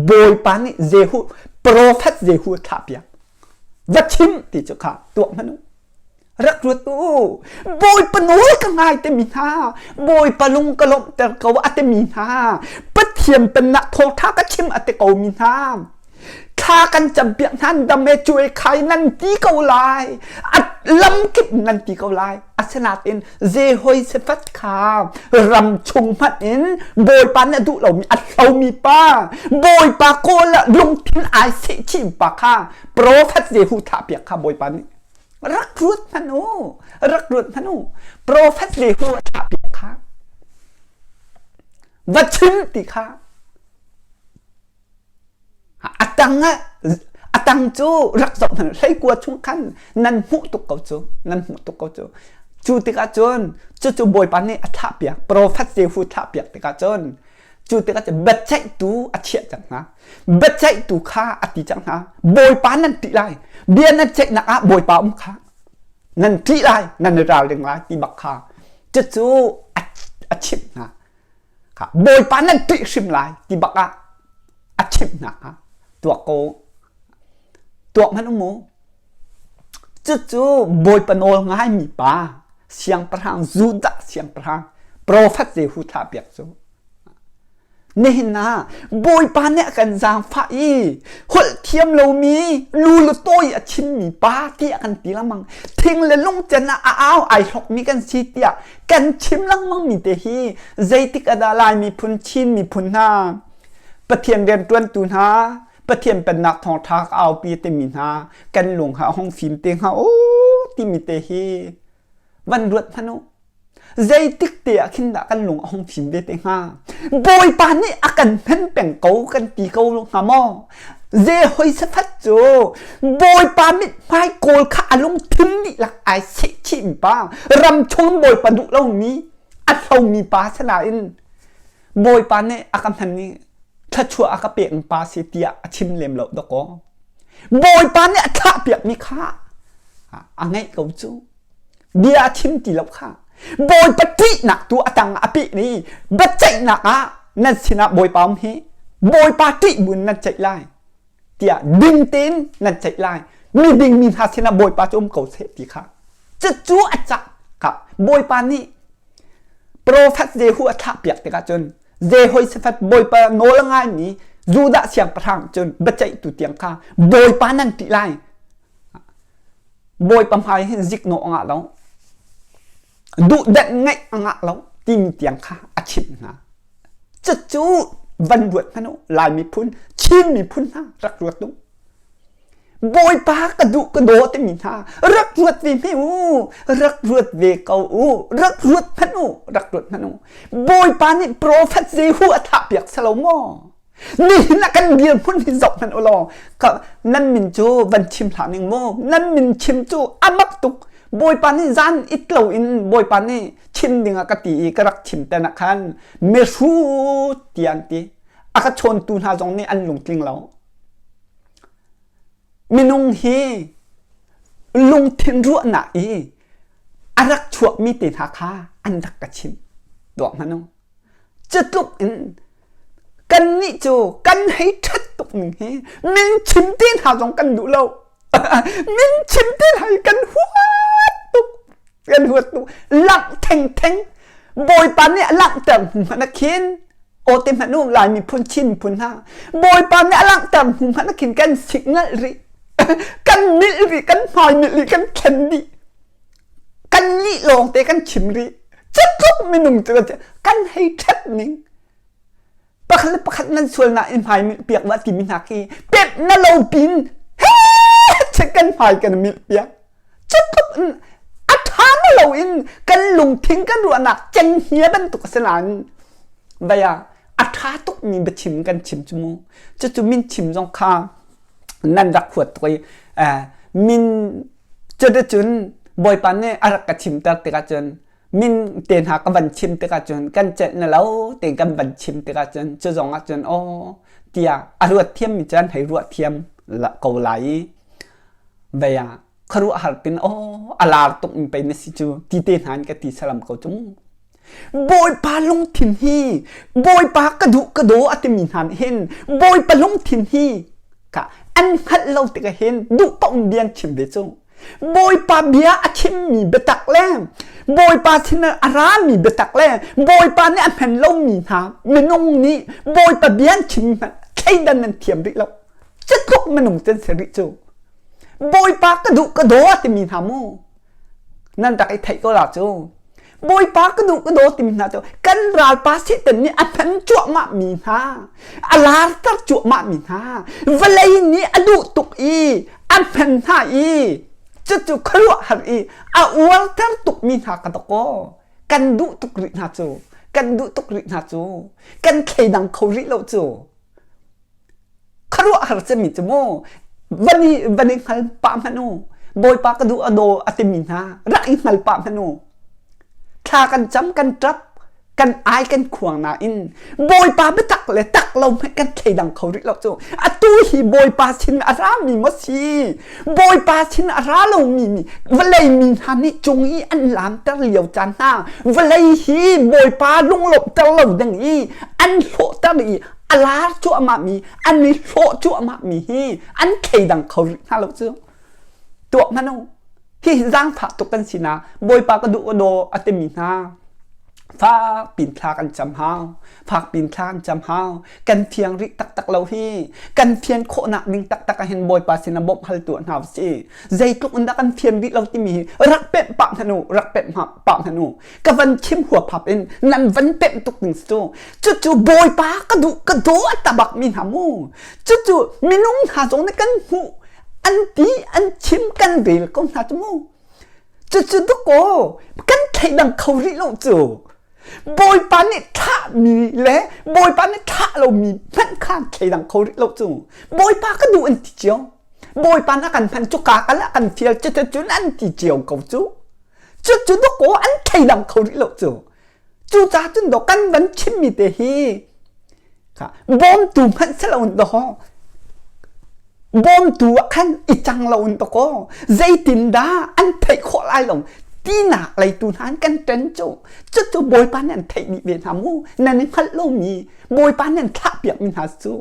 Bawipa nih Jehu profet Jehu a thlahpiak va chim ti cu kha tuah hmanh u rak ruat u Bawipa nawl ka ngai timi hna Bawipa lung ka lawmhter ko a timi hna Pathian pennak thawngṭha ka chim a ti ko mi hna thla kan campiak hna dam e cu e khai nan ti ko lai a lamkip nan ti ko lai asinain Jehoshaphat kha ram chung hmanh in Bawipa nih a duh lomi a hlomi pa Bawipa kawl ah lungthin ai sehchih pa kha profet Jehu thahpiak kha Bawipa nih rak ruat hmanh u rak ruat hmanh u profet Jehu a thahpiak kha va chim ti kha A tang ah a tang cu rak zoh hmanh hleikua chung khan nan hmuh tuk ko cu nan hmuh tuk ko cu cu tikah cun cucu Bawipa nih a thlahpiak profet Jehu thlahpiak tikah cun. Cu tikah cun biaceihtu a chiah cang hna. Biaceihtu kha a ti cang hna. Bawipa nan ṭih lai. Bia nan ceihnak ah Bawipa um kha nan ṭih lai, nan i ralring lai ti bak kha. Cucu a chimh hna. Kha Bawipa nan ṭih hrim lai ti bak ah a chimh hna kha tuak ko. Tuak hmanh um mu. Cucu Bawipa nawl ngaimi pa siangpahrang Judah siangpahrang profet Jehu thlahpiak cu nihin ah Bawipa nih a kan zaangfah i holh thiam lomi lu le tawi a chimmi pa tiah kan ti lengmang thing le lungcen ah a au ai hlokmi kan si tiah kan chim lengmang mi te hi zeitik ah dah Lai miphun Chin miphun hna Pathian rianṭuantu hna Pathian pennak thawngṭha ka aupi timi hna kan lung ha hong fim te hnga u timi te hi van ruat hmanh u. Zeitik te ah khin dah kan lung a hong fim ve te hnga? Bawipa nih a kan hman peng ko kan ti ko hnga maw? Jehoshaphat cu Bawipa mithmai kawl kha a lungthin dihlak ai sehchih pa ram chung Bawipa duh lomi a hlomi pa sinain Bawipa nih a ka hman i thluachuah a ka pek pa si tiah a chim lem lo dawkaw. Bawipa nih a thlah piakmi kha a ngeih ko cu. Bia a chim ti lo kha. Bawipa ṭihnak tu a tang a peh ni biaceihnak ah nan sinah Bawipa um hi Bawipa ṭih buin nan ceih lai tiah ding tein nan ceih lai. Miding mi hna sinah Bawipa cu um ko seh ti kha. Cucu a cah kha Bawipa nih Profet Jehu a thlahpiak tikah cun Jehoshaphat Bawipa nawl a ngaimi Judah siangpahrang cun biaceihtu tiang kha Bawipa nan ṭih lai. Bawipa hmai hin ziknawh a ngah lo. Duhdenh ngeih a ngah lo timi tiang kha a chimh hna. Cucu van ruat hmanh u Lai miphun, Chin miphun hna rak ruat u. Bawipa ka duh ka daw timi hna rak ruat ve hme u rak ruat ve ko u rak ruat hmanh u rak ruat hmanh u Bawipa nih profet Jehu a thah piak selo maw nihin ah kan dirhmun hi zoh hmanh u law nan min cu van chim hlah ning mu nan min chim cu a mak tuk Bawipa nih zan it lo in Bawipa nih chim ding ah ka ti i ka rak chim ten ah khan mihrut tiah an ti a ka chawntu hna zong nih an lungtling lo Minung hi lungthin ruahnak i a rak chuakmi te hna kha an rak ka chimh. Tuak hmanh u. Cutluk in kannih cu kan hei ṭhat tuk ning hi min chim te hna zong kan duh lo. min chim te hna hi kan huat tuk. Kan huat tuk. Langh thengtheng Bawipa nih a langhter hnu hmanh ah khin aw te hmanh u Lai miphun Chin miphun hna Bawipa nih a langhter hnu hmanh ah khin kan sikngalh rih kan milh rih kan hmai milh rih kan thlen dih kan lih lawng te kan chim rih cutluk minung cu kan hei ṭhat ning pakhat le pakhat nan sualnak in hmai milh piak va timi hna khi pep na lo pin he kan hmai kan milh piak cutluk in a ṭha na lo in kan lungthin kan ruahnak cenghngia bantuk a si nain vei ah a ṭha tukmi biachim kan chim cu mu cucu min chim zong kha nan rak huat tuk i min cuticun Bawipa nih a rak ka chimter tikah cun min te hna ka van chim tikah cun kan celh na lo tein kan van chim tikah cun cu zong ah cun aw tiah a ruat thiammi cu an hei ruah thiam ko lai i vei ah khuaruahhar pin aw a lar tuk mi pei na si cu ti te hna in ka ti salam ko cu Bawipa lungthin hi Bawipa ka duh ka daw a timi hna nih hin Bawipa lungthin hi ka an hngalh lo tikah hin duh paoh in bia an chim ve cu Bawipa bia a chimmi biatak le Bawipa sin a rami biatak le Bawipa nih a hman lomi hna minung nih Bawipa bia an chimmi hmanh thleidan nan thiam rih lo Cutluk minung cu an si rih cu. Bawipa ka duh ka daw timi hna mu nan rak i theih ko la cu. Bawipa ka duh ka daw timi hna cu kan ralpa Satan nih a hman cuahmah mi hna, a larter cuahmah mi hna, vawlei nih a duh tuk i a hman hna i cucu khuaruahhar i a uarter tuk mi hna ka dawkaw kan duh tuk rih hna cu kan duh tuk rih hna cu kan thleidang kho rih lo cu Khuaruahhar cemmi cu mu van i van i hngal pah hmanh u Bawipa ka duh a daw a timi hna rak i hngal pah hmanh u thla kan cam kan ṭap. Kan ai kan khuang nain Bawipa biatak le tak lo hmanh kan thleidang kho rih lo cu. Atu hi Bawipa sin a rami maw si? Bawipa sin a ra lomi mi vawlei mi hna nih cung i an laamter lio caan hna vawlei hi Bawipa lunglawmhter lo ding i an hlawhter i a lar cuahmah mi an i hlawh cuahmah mi hi an thleidang kho rih hna lo cu. Tuah hmanh u. Hi zaangfah tuk kan sinak Bawipa ka duh ka daw a timi hna fak pin thla kan cam hau fak pin thla kan cam hau kan fiang rih taktak lo hi kan fian khawhnak ding taktak ah hin Bawipa sin ah bawmh hal tuah hna usih zeitluk in dah kan fian rih lo timi hi rak pemh pah hmanh u rak pemh pah hmanh u ka van chim huaphap in nan van pemh tuk ding cu cucu Bawipa ka duh ka daw a tabak mi hna mu cucu minung hna zong nih kan hmuh an ti an chim kan rel ko hna cu mu cucu dukaw kan thleidang kho rih lo cu Bawipa nih thlahmi le Bawipa nih thlah lomi hmanh kha thleidang kho rih lo cu Bawipa ka duh an ti cio Bawipa na kan hman cu ka kal ah kan fial cu cun an ti cio ko cu cucu dukaw an thleidang kho rih lo cu Cucaah cun dawh kan van chimmi te hi bawmtu hmanh si lo in dawh bawmtu ah khan i cang lo in dawkaw zeitindah an theih khawh lai lo tinak leitu hna an kan ṭen cu cucu Bawipa nih an theih dih ve hna mu nan i hngalh lomi Bawipa nih an thlahpiakmi hna cu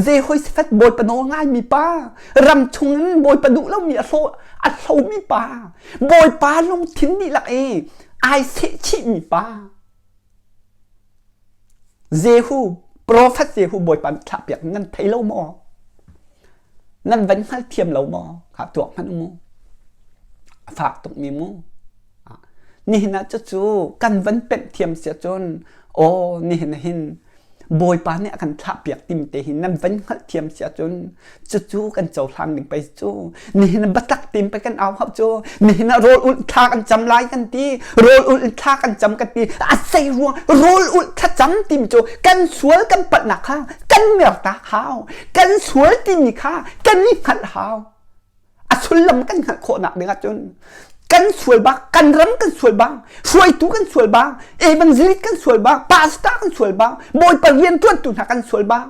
Jehoshaphat bawipa nawl ngaimi pa, ram chungin bawipa duh lomi a hlo a hlomi pa, bawipa lungthin dihlak i ai sehchihmi pa. Jehu, profet Jehu bawipa nih thlahpiak nan thei lo maw? Nan van hngalthiam lo maw? Kha tuak hmanh mu. A fak tukmi mu. Nihin ah cucu kan van pemh thiam sia cun aw nihin ah hin Bawipa nih a kan thlahpiak timi te hi nan van hngalhthiam si ahcun cucu kan cohlan ding pei cu nihin ah biatak tein pei kan au hau cu nihin ah rawl ulh thla kan cam lai kan ti rawl ulh thla kan cam kan ti a sei ruang rawl ulh thlacam timi cu kan sual kan palhnak kha kan mertak hau kan sual timi kha kan i hngalh hau a sullam kan hngalh khawhnak ding ahcun kan sual bak kan ram kan sual bak hruaitu kan sual bak evangelist kan sual bak pastor kan sual bak bawipa riantuantu hna kan sual bak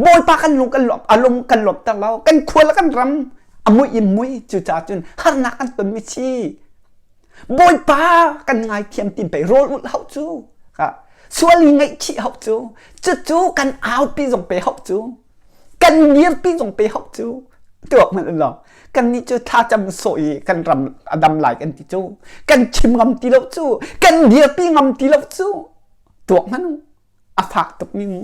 bawipa kan lung kan lawp a lung kan lawp ter lo kan khua le kan ram a mui in mui cucaah cun harnak kan tonmi si bawipa kan ngaithiam tin pei rawl ulh hau cu sual i ngaihchih hau cu cucu kan aupi zong pe hau cu kan dirpi zong pe hau cu tuak hmanh lo kan nih cu thlacam sawh i kan ram a dam lai kan ti cu kan chim ngam ti lo cu kan dirpi ngam ti lo cu tuak hmanh a fak tuk mi mu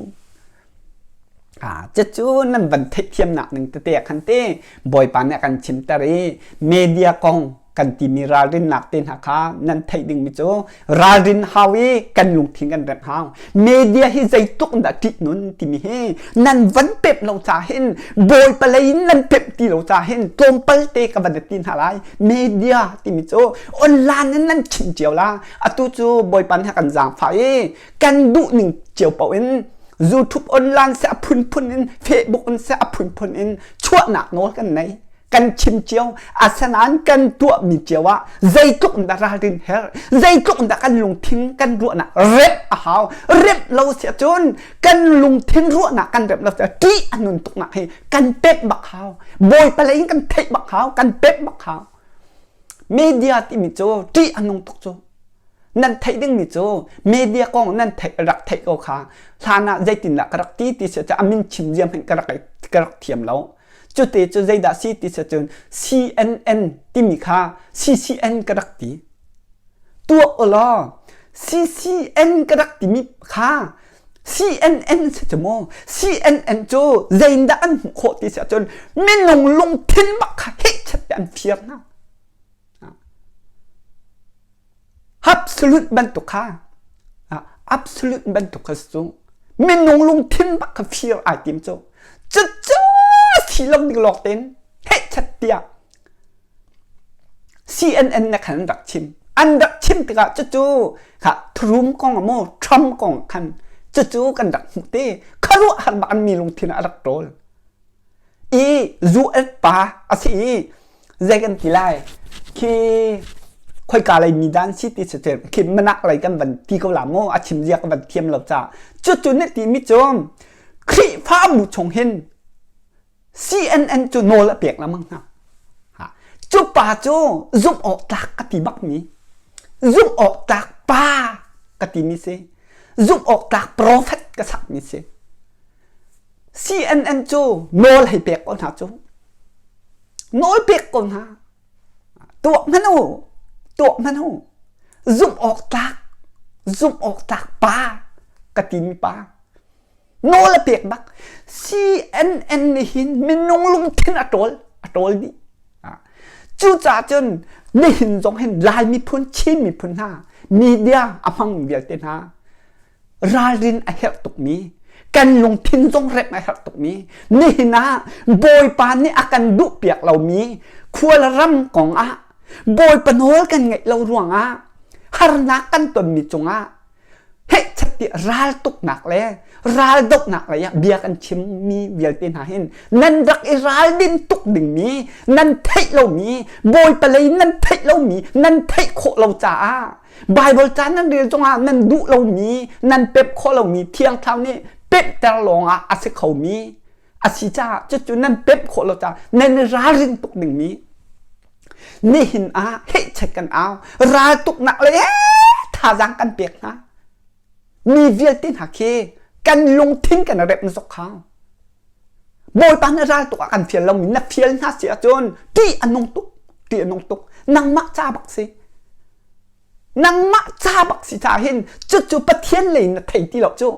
Ah, cucu nan van theihthiamnak ning tete ah khan te Bawipa nih a kan chimter i media kong kan timi ralrinnak te hna kha nan theih dingmi cu ralrin hau i kan lungthin kan remh hau. Media hi zeitluk in dah ṭih nun timi hi nan van pemh lo ca hin Bawipa lei in nan pemh ti lo ca hin tlawmpal te ka van ti hna lai. Media timi cu online in nan chim cio la. Atu cu Bawipa nih a kan zaangfah i kan duh ning cio paoh in YouTube online seh a phunphun in Facebook in seh a phunphun in chuahnak nawl kan nei kan chim cio asinain kan tuahmi cio ah zeitluk in dah ralrin herh zeitluk in dah kan lungthin kan ruahnak remh a hau remh lo si ahcun kan lungthin ruahnak kan remh lo si ṭih a nun tuknak hi kan pemh bak hau bawipa lei in kan theih bak hau kan pemh bak hau media timi cu ṭih a nung tuk cu nan theih dingmi cu media kong nan theih rak theih ko kha hlan ah zeitindah ka rak ti ti si a min chim ziam hin ka rak ka rak thiam lo cute cu zeidah si ti si cun CNN timi kha CCN ka rak ti tuah ulaw CCN ka rak timi kha CNN si cu mu CNN cu zeindah an hmuh khawh ti si ahcun minung lungthin bak kha hehchat te an fir hna Absolute bantuk kha absolute bantuk kha cu minung lungthin bak kha fir ai tim cu cucu si lo ding lawk tein hehchat tiah CNN na khan an rak chim an rak chim tikah cucu kha Trump kong maw Trump kong khan cucu kan rak hmuh te khuaruahhar bak an mi lungthin ah a rak ṭawl i US pa a si i zei kan ti lai khi. Khoika lei mi dan si ti si khi manak lei kan van ti ko la mu a chim zia ka van thiam lo ca. Cucu na ti mi cu Khrihfabu chung hin CNN cu nawl a pek lengmang hna. Cu pa cu zumh awk tlak ka ti bak mi, zumh awk tlak pa ka ti mi si, zumh awk tlak prophet ka sak mi si. CNN cu nawl hei pek ko hna cu. Nawl pek ko hna. Tuah hmanh u, tuah hmanh u. Zumh awk tlak, zumh awk tlak pa ka ti mi pa. Nawl a pek bak. CNN nih hin minung lungthin a ṭawl, a ṭawl dih. Cucaah cun nihin zong hin Lai miphun, Chin miphun hna media a hmang vialte hna ralrin a herh tukmi, kan lungthin zong remh a herh tukmi, nihin ah Bawipa nih a kan duhpiak lomi khual ram kong ah Bawipa nawl kan ngeih lo ruangah harnak kan tonmi cungah hehchat ti raltuknak le raldohnak lei ah bia kan chimmi vialte hna hin nan rak i raldin tuk dingmi nan theih lomi bawipa lei nan theih lomi nan theih khawh lo caah Bible ca nan rel zongah nan duh lomi nan pemh khawh lomi Thiang Thlarau nih pemhter lawngah a si khomi a si caah cucu nan pemh khawh lo caah nan i ralrin tuk dingmi Nihin ah hehchet kan au raltuknak le thazaang kan pek hna. Mi vialte hna khi kan lungthin kan remh zok hau. Bawipa na raltuk ah kan fial lomi na fial hna si ahcun ṭih a nung tuk, ṭih a nung tuk. Nangmah ca bak si. Nangmah ca bak si ca hin cucu Pathian lei na thei ti lo cu.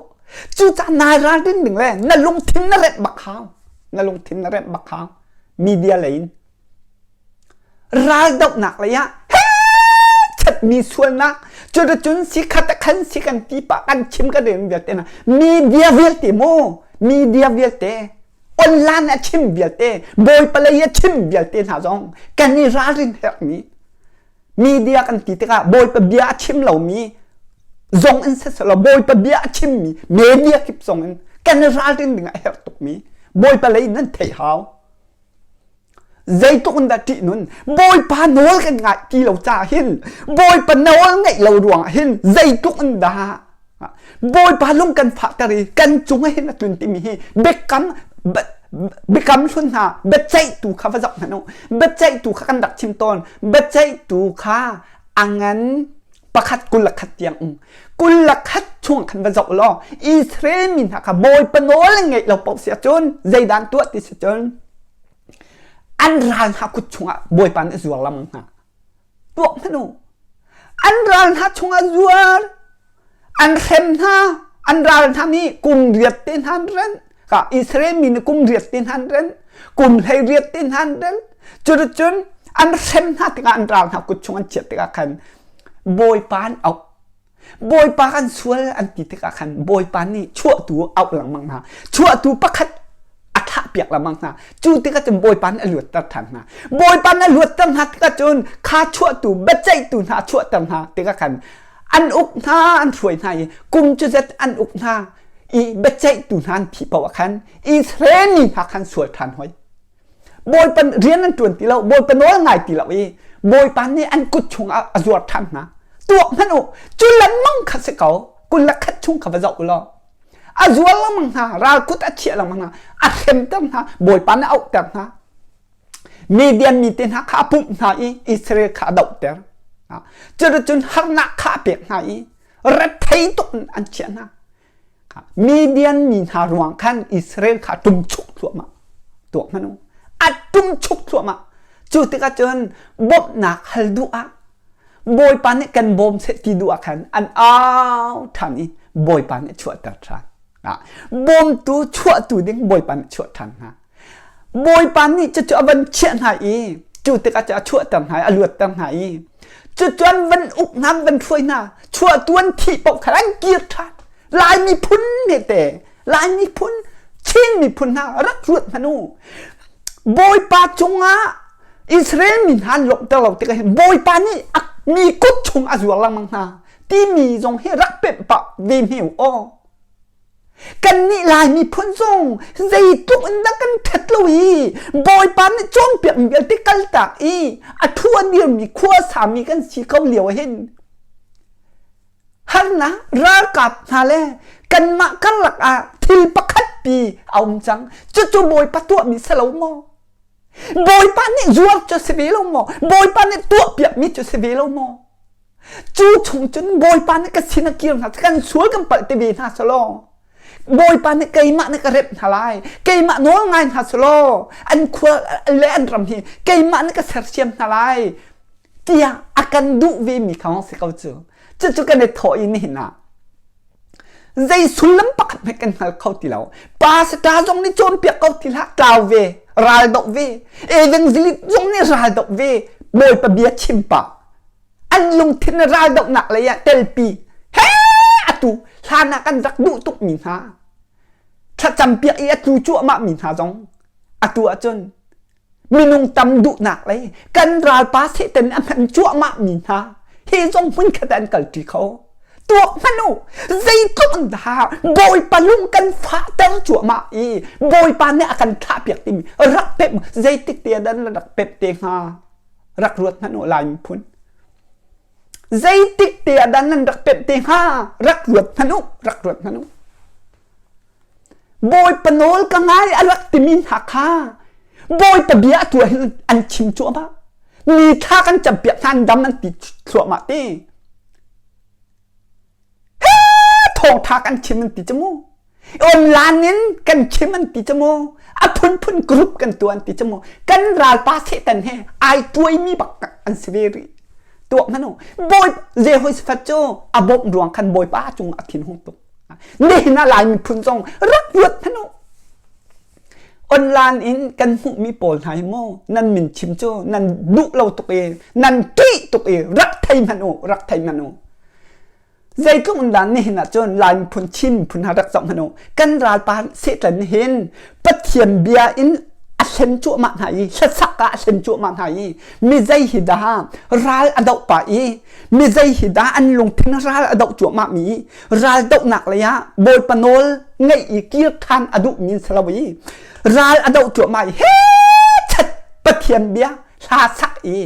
Cucaah nai ralrin ding le na lungthin na remh bak hau. Na lungthin na remh bak hau. Media lei in Raldohnak lei ah chatmi sualnak cuticun si khat khan si kan ti pah kan chim kan rel vialte na media vialte mu media vialte online a chim vialte bawipa lei a chim vialte hna zong kan i ralrin herhmi media kan ti tikah bawipa bia a chim lomi zong in siselaw bawipa bia a chimmi media kip zong in kan i ralrin ding a herh tukmi bawipa lei nan theih hau Zeitluk in dah ṭih nun Bawipa nawl kan ngaih ti lo caah hin Bawipa nawl ngaih lo ruangah hin zeitluk in dah Bawipa lung kan fahter i kan cung ah hin a tlun timi hi biakam biakam hlun hna biaceihtu kha va zoh hmanh u biaceihtu kha kan rak chim tawn biaceihtu kha a ngan pakhat 21 tiang um 21 chung khan va zoh law Israel mi hna kha Bawipa nawl an ngeih lo paoh si ahcun zeidah an tuah ti si cun an ral hna kut chungah Bawipa nih a zuar lengmang hna tuak hmanh u an ral hna chungah zuar an hrem hna an ral hna nih kum riat te hna an renh ka Israel mi nih kum riat te hna an renh kum 18 te hna an renh cuticun an hrem hna tikah an ral hna kut chung an chiat tikah khan Bawipa an auh Bawipa kan sual an ti tikah khan Bawipa nih chuahtu auh lengmang hna chuahtu pakhat a thlah piak lengmang hna cu tikah cun Bawipa nih a luatter ṭhan hna Bawipa nih a luatter hna tikah cun kha chuahtu biaceihtu hna a chuahter hna tikah khan an uk hna an hruai hna i kum cu zet an uk hna i biaceihtu hna an thih paoh ah khan Israel mi hna khan sual ṭhan hoi Bawipa rian an ṭuan ti lo Bawipa nawl ngai ti lo i Bawipa nih an kut chungah a zuar ṭhan hna tuak hmanh u cu lengmang kha si ko 21 chung kha va zoh u law a zuar lengmang hna ral kut a chiah lengmang hna a hremter hna Bawipa nih a auhter hna Midian mi te hna kha a pumh hna i Israel kha a dohter cuticun harnak kha a pek hna i rethei tuk in an chiah hna Midian mi hna ruang khan Israel kha a ṭumchuk thluahmah tuak hmanh u a ṭumchuk thluahmah cu tikah cun bawmhnak hal duh ah Bawipa nih kan bawm seh ti duh ah khan an au ṭhan i Bawipa nih a chuahter ṭhan bawmtu chuahtu ding Bawipa nih a chuah ṭhan hna Bawipa nih cucu a van chiah hna i cu tikah cu a chuahter hna i a luatter hna i cucu an van uk hna an van hruai hna chuahtu an thih paoh khan an kir ṭhan Lai miphun hmete Lai miphun Chin miphun hna rak ruat hmanh u Bawipa cungah Israel mi hna an lawmhter lo tikah hin Bawipa nih a mi kut chung a zuar lengmang hna timi zong hi rak pemh pah ve hme u aw. Kannih Lai miphun zong zeitluk in dah kan ṭhat lo i Bawipa nih cawnpiakmi vialte kaltak i a thu a dirmi khua sami kan si ko lio hin harnak ralkap hna le kanmah karlak ah thil pakhat pi a um cang. Cucu Bawipa tuahmi si lo maw? Bawipa nih zuar cu si ve lo maw? Bawipa nih tuahpiakmi cu si ve lo maw? Cu chung cun Bawipa nih ka sin a kir hna kan sual kan palh te ve hna selaw Bawipa nih keimah nih ka rep hna lai keimah nawl ngai hna selaw an khua le an ram hi keimah nih ka sersiam hna lai tiah a kan duh ve mi kha si ko cu cucu kan i thawh i nihin ah zei sullam pakhat hmanh kan hngal kho ti lo pastor zong nih cawnpiak ko ti hlah tlau ve ral doh ve evangelist zong nih ral doh ve bawipa bia chim pah an lungthin ral dohnak lei ah telpi he atu hlan ah kan rak duh tuk mi hna thlacam piak i a tlu cuahmah mi hna zong atu ahcun minung tam duhnak lei kan ralpa Satan a hman cuahmah mi hna hi zong hmunkhat an kalṭi kho tuak hmanh u zeitluk in dah bawipa lung kan fahter cuahmah i bawipa nih a kan thahpiak timi rak pep zeitik te dan rak pep te hnga rak ruat hmanh u lai miphun zeitik te ah dan nan rak pep te hnga rak ruat hmanh u rak ruat hmanh u Bawipa nawl ka ngai a rak timi hna kha Bawipa bia a tuah hin an chim cuahmah. Mi thla kan campiak hna an dam an ti thluahmah ti. He thawngtha kan chim an ti cu mu. Online in kan chim an ti cu mu. A phunphun group kan tuah an ti cu mu. Kan ralpa Satan he ai tuaimi bak an si ve rih. Tuah hmanh u. Bawi Jehoshaphat cu a bawmh ruang khan Bawipa cung a thin hung tuk. Nihin ah Lai miphun zong rak ruat hmanh u. Online in kan hmuhmi pawl hna hi mu nan min chim cu nan duh lo tuk i nan ṭih tuk i rak thei hmanh u rak thei hmanh u. Zeitluk in dah nihin ah cun Lai miphun Chin miphun hna rak zoh hmanh u. Kan ralpa Satan hin Pathian bia in a hlen cuahmah hna i hlasak ah a hlen cuahmah hna i mi zei hi dah ral a doh pah i mi zei hi dah an lungthin ral a doh cuahmah mi ral dohnak lei ah bawipa nawl ngeih i kir ṭhan a duh mi si lo i ral a doh cuahmah i he chat Pathian bia hla sak i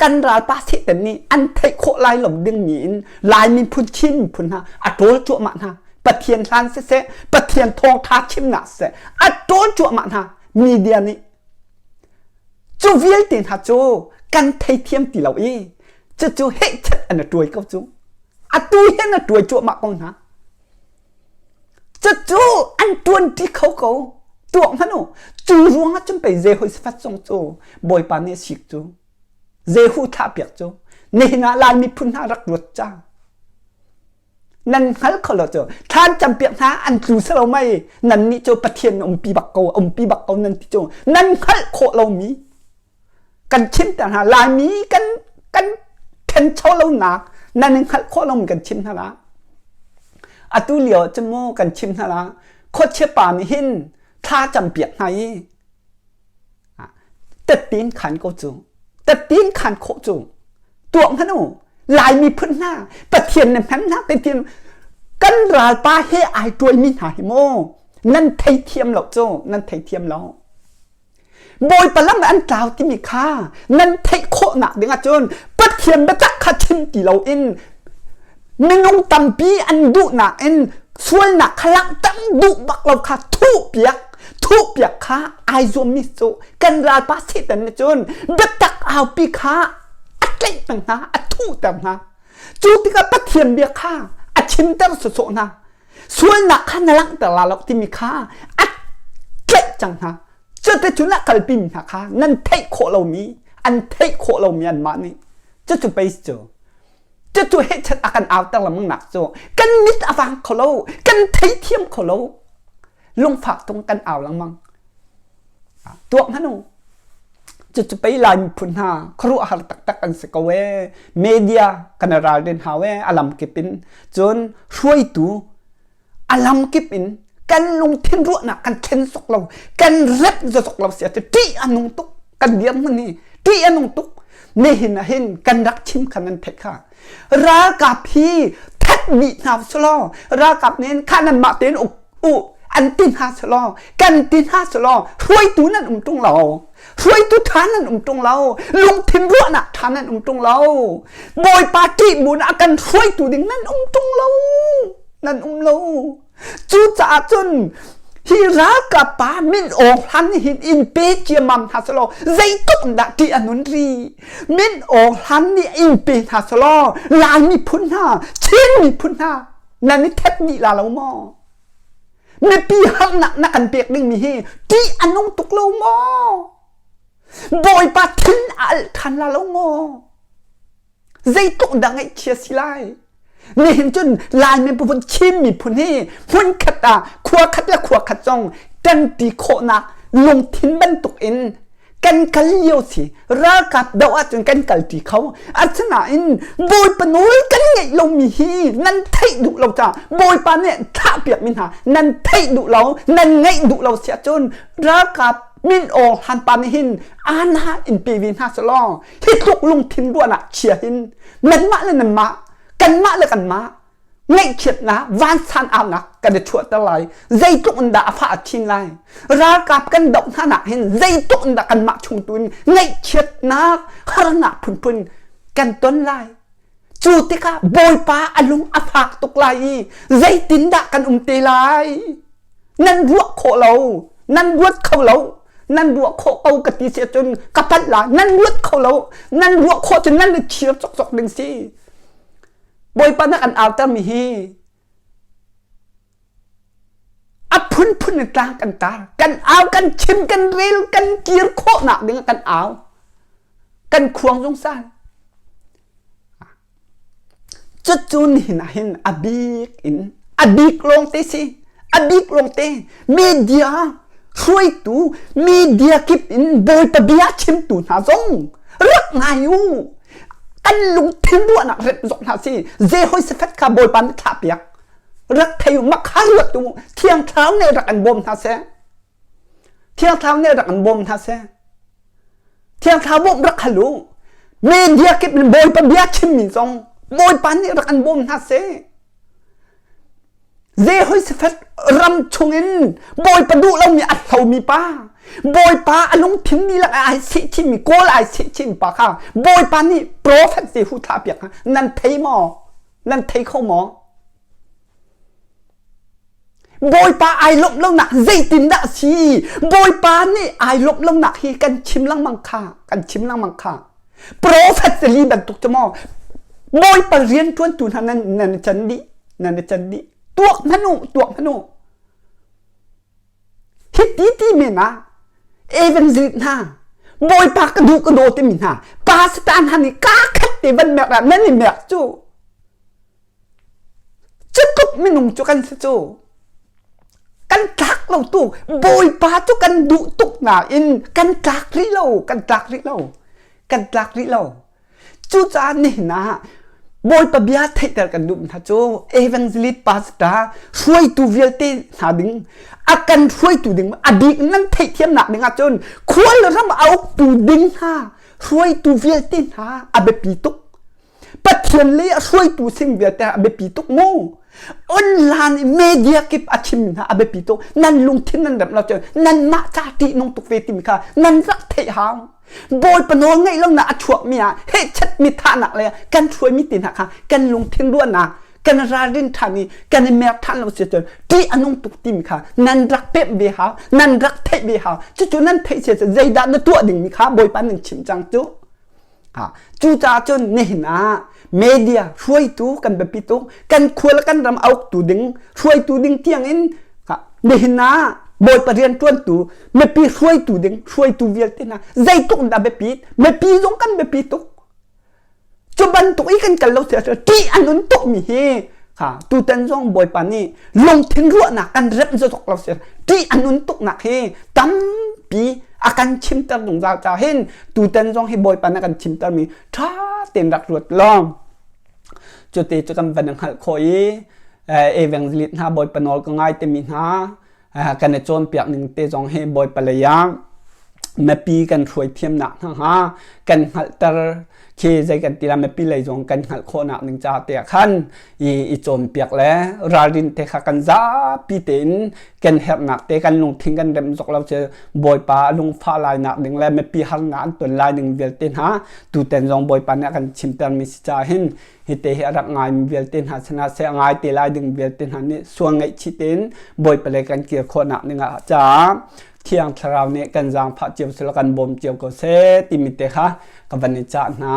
kan ralpa Satan nih an theih khawh lai lo ding mi in Lai miphun Chin miphun hna a ṭawl cuahmah hna Pathian hlan siseh Pathian thawngṭha chimnak siseh a ṭawl cuahmah hna media nih cu vialte hna cu kan theithiam ti lo i cucu hehchat an a ṭuai ko cu atu hin a ṭuai cuahmah ko hna cucu an ṭuanṭi kho ko tuak hmanh u cu ruangah cun pei Jehoshaphat zong cu Bawipa nih a sik cu Jehu thahpiak cu nihin ah Lai miphun hna rak ruat ca nan hngal kho lo cu thlan campiak hna an tlu selo mei nan nih cu Pathian umpi bak ko umpi bak ko nan ti cu nan hngalh khawh lomi kan chimter hna Laimi kan kan ṭhencho lonak nan i hngalh khawh lomi kan chim hna la atu lio ah cun mu kan chim hna la khuachia pa nih hin thla campiak hna i tattin khan ko cu tattin khan khawh cu tuah hmanh u Lai miphun hna Pathian na hman hna Pathian kan ralpa he ai tuaimi hna hi mu nan theithiam lo cu nan theithiam lo Bawipa lam an tlau timi kha nan theih khawhnak ding ahcun Pathian biatak kha chim ti loin minung tampi an duhnak in sualnak kha langhter duh bak lo kha thuhpiak thuhpiak kha ai zuammi cu kan ralpa Satan nih cun biatak aupi kha a tlaih peng hna a thuhter hna cu tikah Pathian bia kha a chimter sawsawh hna sualnak kha na langhter la lo timi kha a tlaih cang hna cuticun a kalpi mi hna kha nan theih khawh lomi an theih khawh lomi anmah nih cucu pei cu cucu hehchat a kan auter lengmang nak cu kan mit a vang kho lo kan theithiam kho lo lungfak tung kan au lengmang tuak hmanh u Cucu pei Lai miphun hna khuaruahhar taktak an si ko ee. Media kan i ralrin hau ee a lamkip in. Cun hruaitu a lamkip in kan lungthin ruahnak kan thlen sawk lo, kan rep zawk lo si ahcun ṭih a nung tuk. Kan dirhmun hi ṭih a nung tuk. Nihin ah hin kan rak chim kha nan theih kha. Ralkap hi that dih hna usih law ralkap nih kha nanmah tein uk. U an ti hna selaw kan ti hna selaw hruaitu nan um ṭung lo. Hruaitu ṭha nan um ṭung lo. Lungthin ruahnak ṭha nan um ṭung lo. Bawipa ṭih bu a kan hruaitu ding nan um ṭung lo. Nan um lo. Cucaah cun hi ralkap pa min Aung Hlan nih hin in pe ciammam hna selaw zeitluk in dah ṭih a nun ri. Min Aung Hlan nih in pe hna selaw Lai miphun hna, Chin miphun hna nan i thet dih la lo maw? Mipi harnak na kan pek dingmi hi ṭih a nung tuk lo maw? Bawipa thin a alh ṭhan la lo maw? Zeitluk dah ngaihchia si lai? Nihin cun Lai miphun Chin miphun hi hmunkhat ah khua khat le khua khat zong ṭanṭi khawhnak lungthin bantuk in kan kal lio si ralkap doh ahcun kan kalṭi kho asinain Bawipa nawl kan ngeih lomi hi nan theih duh lo caah Bawipa nih thlahpiakmi hna nan theih duh lo nan ngeih duh lo si ahcun ralkap min Aung Hlan pa nih hin ana in pe ve hna selaw hi tluk lungthin ruahnak chia hin nanmah le nanmah kanmah le kanmah ngaihchiatnak vansan aunak kan i chuahter lai zeitluk in dah a fah a chin lai ralkap kan doh hna nak hin zeitluk in dah kanmah chung tu in ngaihchiatnak harnak phunphun kan ton lai cu tikah bawipa a lung a fak tuk lai i zeitindah kan um te lai nan ruah khawh lo nan ruat kho lo nan ruah khawh ko ka ti si cun ka palh la nan ruat kho lo nan ruah khawh cun nan i chir cokcok ding si Bawipa na kan autermi hi a phunphun in tlang kan tar kan au kan chim kan rel kan kir khawhnak ding kan au kan khuang zungzal cucu nihin ah hin a bik in a bik lawng te si a bik lawng te media hruaitu media kip in bawipa bia chimtu hna zong rak ngai u kan lungthin ruahnak rep zok hna si Jehoshaphat kha bawipa nih thlah piak rak thei u mak kha ruat u thiang thlarau nih rak an bawm hna seh thiang thlarau nih rak an bawm hna seh thiang thlarau bawmh rak hal u media kip in bawipa bia chimmi zong bawipa nih rak an bawm hna seh Jehoshaphat ram chungin Bawipa duh lomi a hlomi pa, Bawipa a lungthin dihlak ai seh chinmi kawl ai seh chin pa kha Bawipa nih profet Jehu thlah piak hna. Nan thei maw? Nan thei kho maw? Bawipa ai lawmh lonak zeitindah si? Bawipa nih ai lawmh lonak hi kan chim lengmang kha, kan chim lengmang kha. Profet Eli bantuk cu maw Bawipa rianṭuantu hna nan nan i can dih nan i can dih tuak hmanh u tuak hmanh u hi ti ti men ah evangelist hna Bawipa ka duh ka daw timi hna pastor hna nih kaa khat te van merh ah nan i merh cu Cutluk minung cu kan si cu. Kan tlak lo tu Bawipa cu kan duh tuk nain kan tlak rih lo, kan tlak rih lo, kan tlak rih lo. Cucaah nihin ah Bawipa bia theihter kan duh hna cu evangelist pastor hruaitu vialte hna ding a kan hruaitu ding a bik nan theihthiamnak ding ahcun khual ram a uktu ding hna hruaitu vialte hna a biapi tuk Pathian lei a hruaitu sing vialte a biapi tuk mu. Online media kip a chim hna a biapi tuk. Nan lungthin nan remh lo cun nanmah ca ṭihnung tuk ve timi kha nan rak theih hau. Bawipa nawl ngeih lo na a chuakmi ah hehchet mi thahnak le kan hruaimi te hna kha kan lungthin ruahnak kan ralrin ṭhan i kan i mer ṭhan lo si cun ṭih a nung tuk timi kha nan rak pemh ve hau nan rak theih ve hau cucu nan theih sia cun zeidah na tuah dingmi kha Bawipa nan chim cang cu Cucaah cun nihin ah media hruaitu kan biapi tuk. Kan khua le kan ram a uktu ding, hruaitu ding tiangin nihin ah Bawipa rianṭuantu, mipi hruaitu ding, hruaitu vialte hna zeitluk dah biapit, mipi zong kan biapi tuk. Cu bantuk i kan kal lo si ahcun ṭih a nun tukmi hi ha tutan zong Bawipa nih lungthin ruahnak kan remh zawk lo si ṭih a nun tuknak hi tampi a kan chimter zungzal ca hin tutan zong hi Bawipa nih a kan chimtermi ṭha tein rak ruat law cuti cu kan van hngalh khawh i evangelist hna Bawipa nawl ka ngai timi hna kan i cawnpiak ning te zong hi Bawipa lei ah mipi kan hruai thiamnak hna hnga kan hngalhter. Khi zei kan ti la mipi lei zong kan hngalh khawhnak ding ca te ah khan i i cawnpiak le ralrin te kha kan zapi tein kan herhnak te kan lungthin kan rem zok lo cu Bawipa a lungfah lai nak ding le mipi harnak an ton lai ding vialte hna tuten zong Bawipa nih a kan chimter mi si ca hin hi te hi a rak ngai mi vialte hna sinah seh a ngai te lai ding vialte hna nih sual ngaihchih tein Bawipa le kan kir khawhnak ding ah caah Thiang Thlarau nih kan zaangfah cio sila kan bawm cio ko seh timi te kha ka van i cah hna.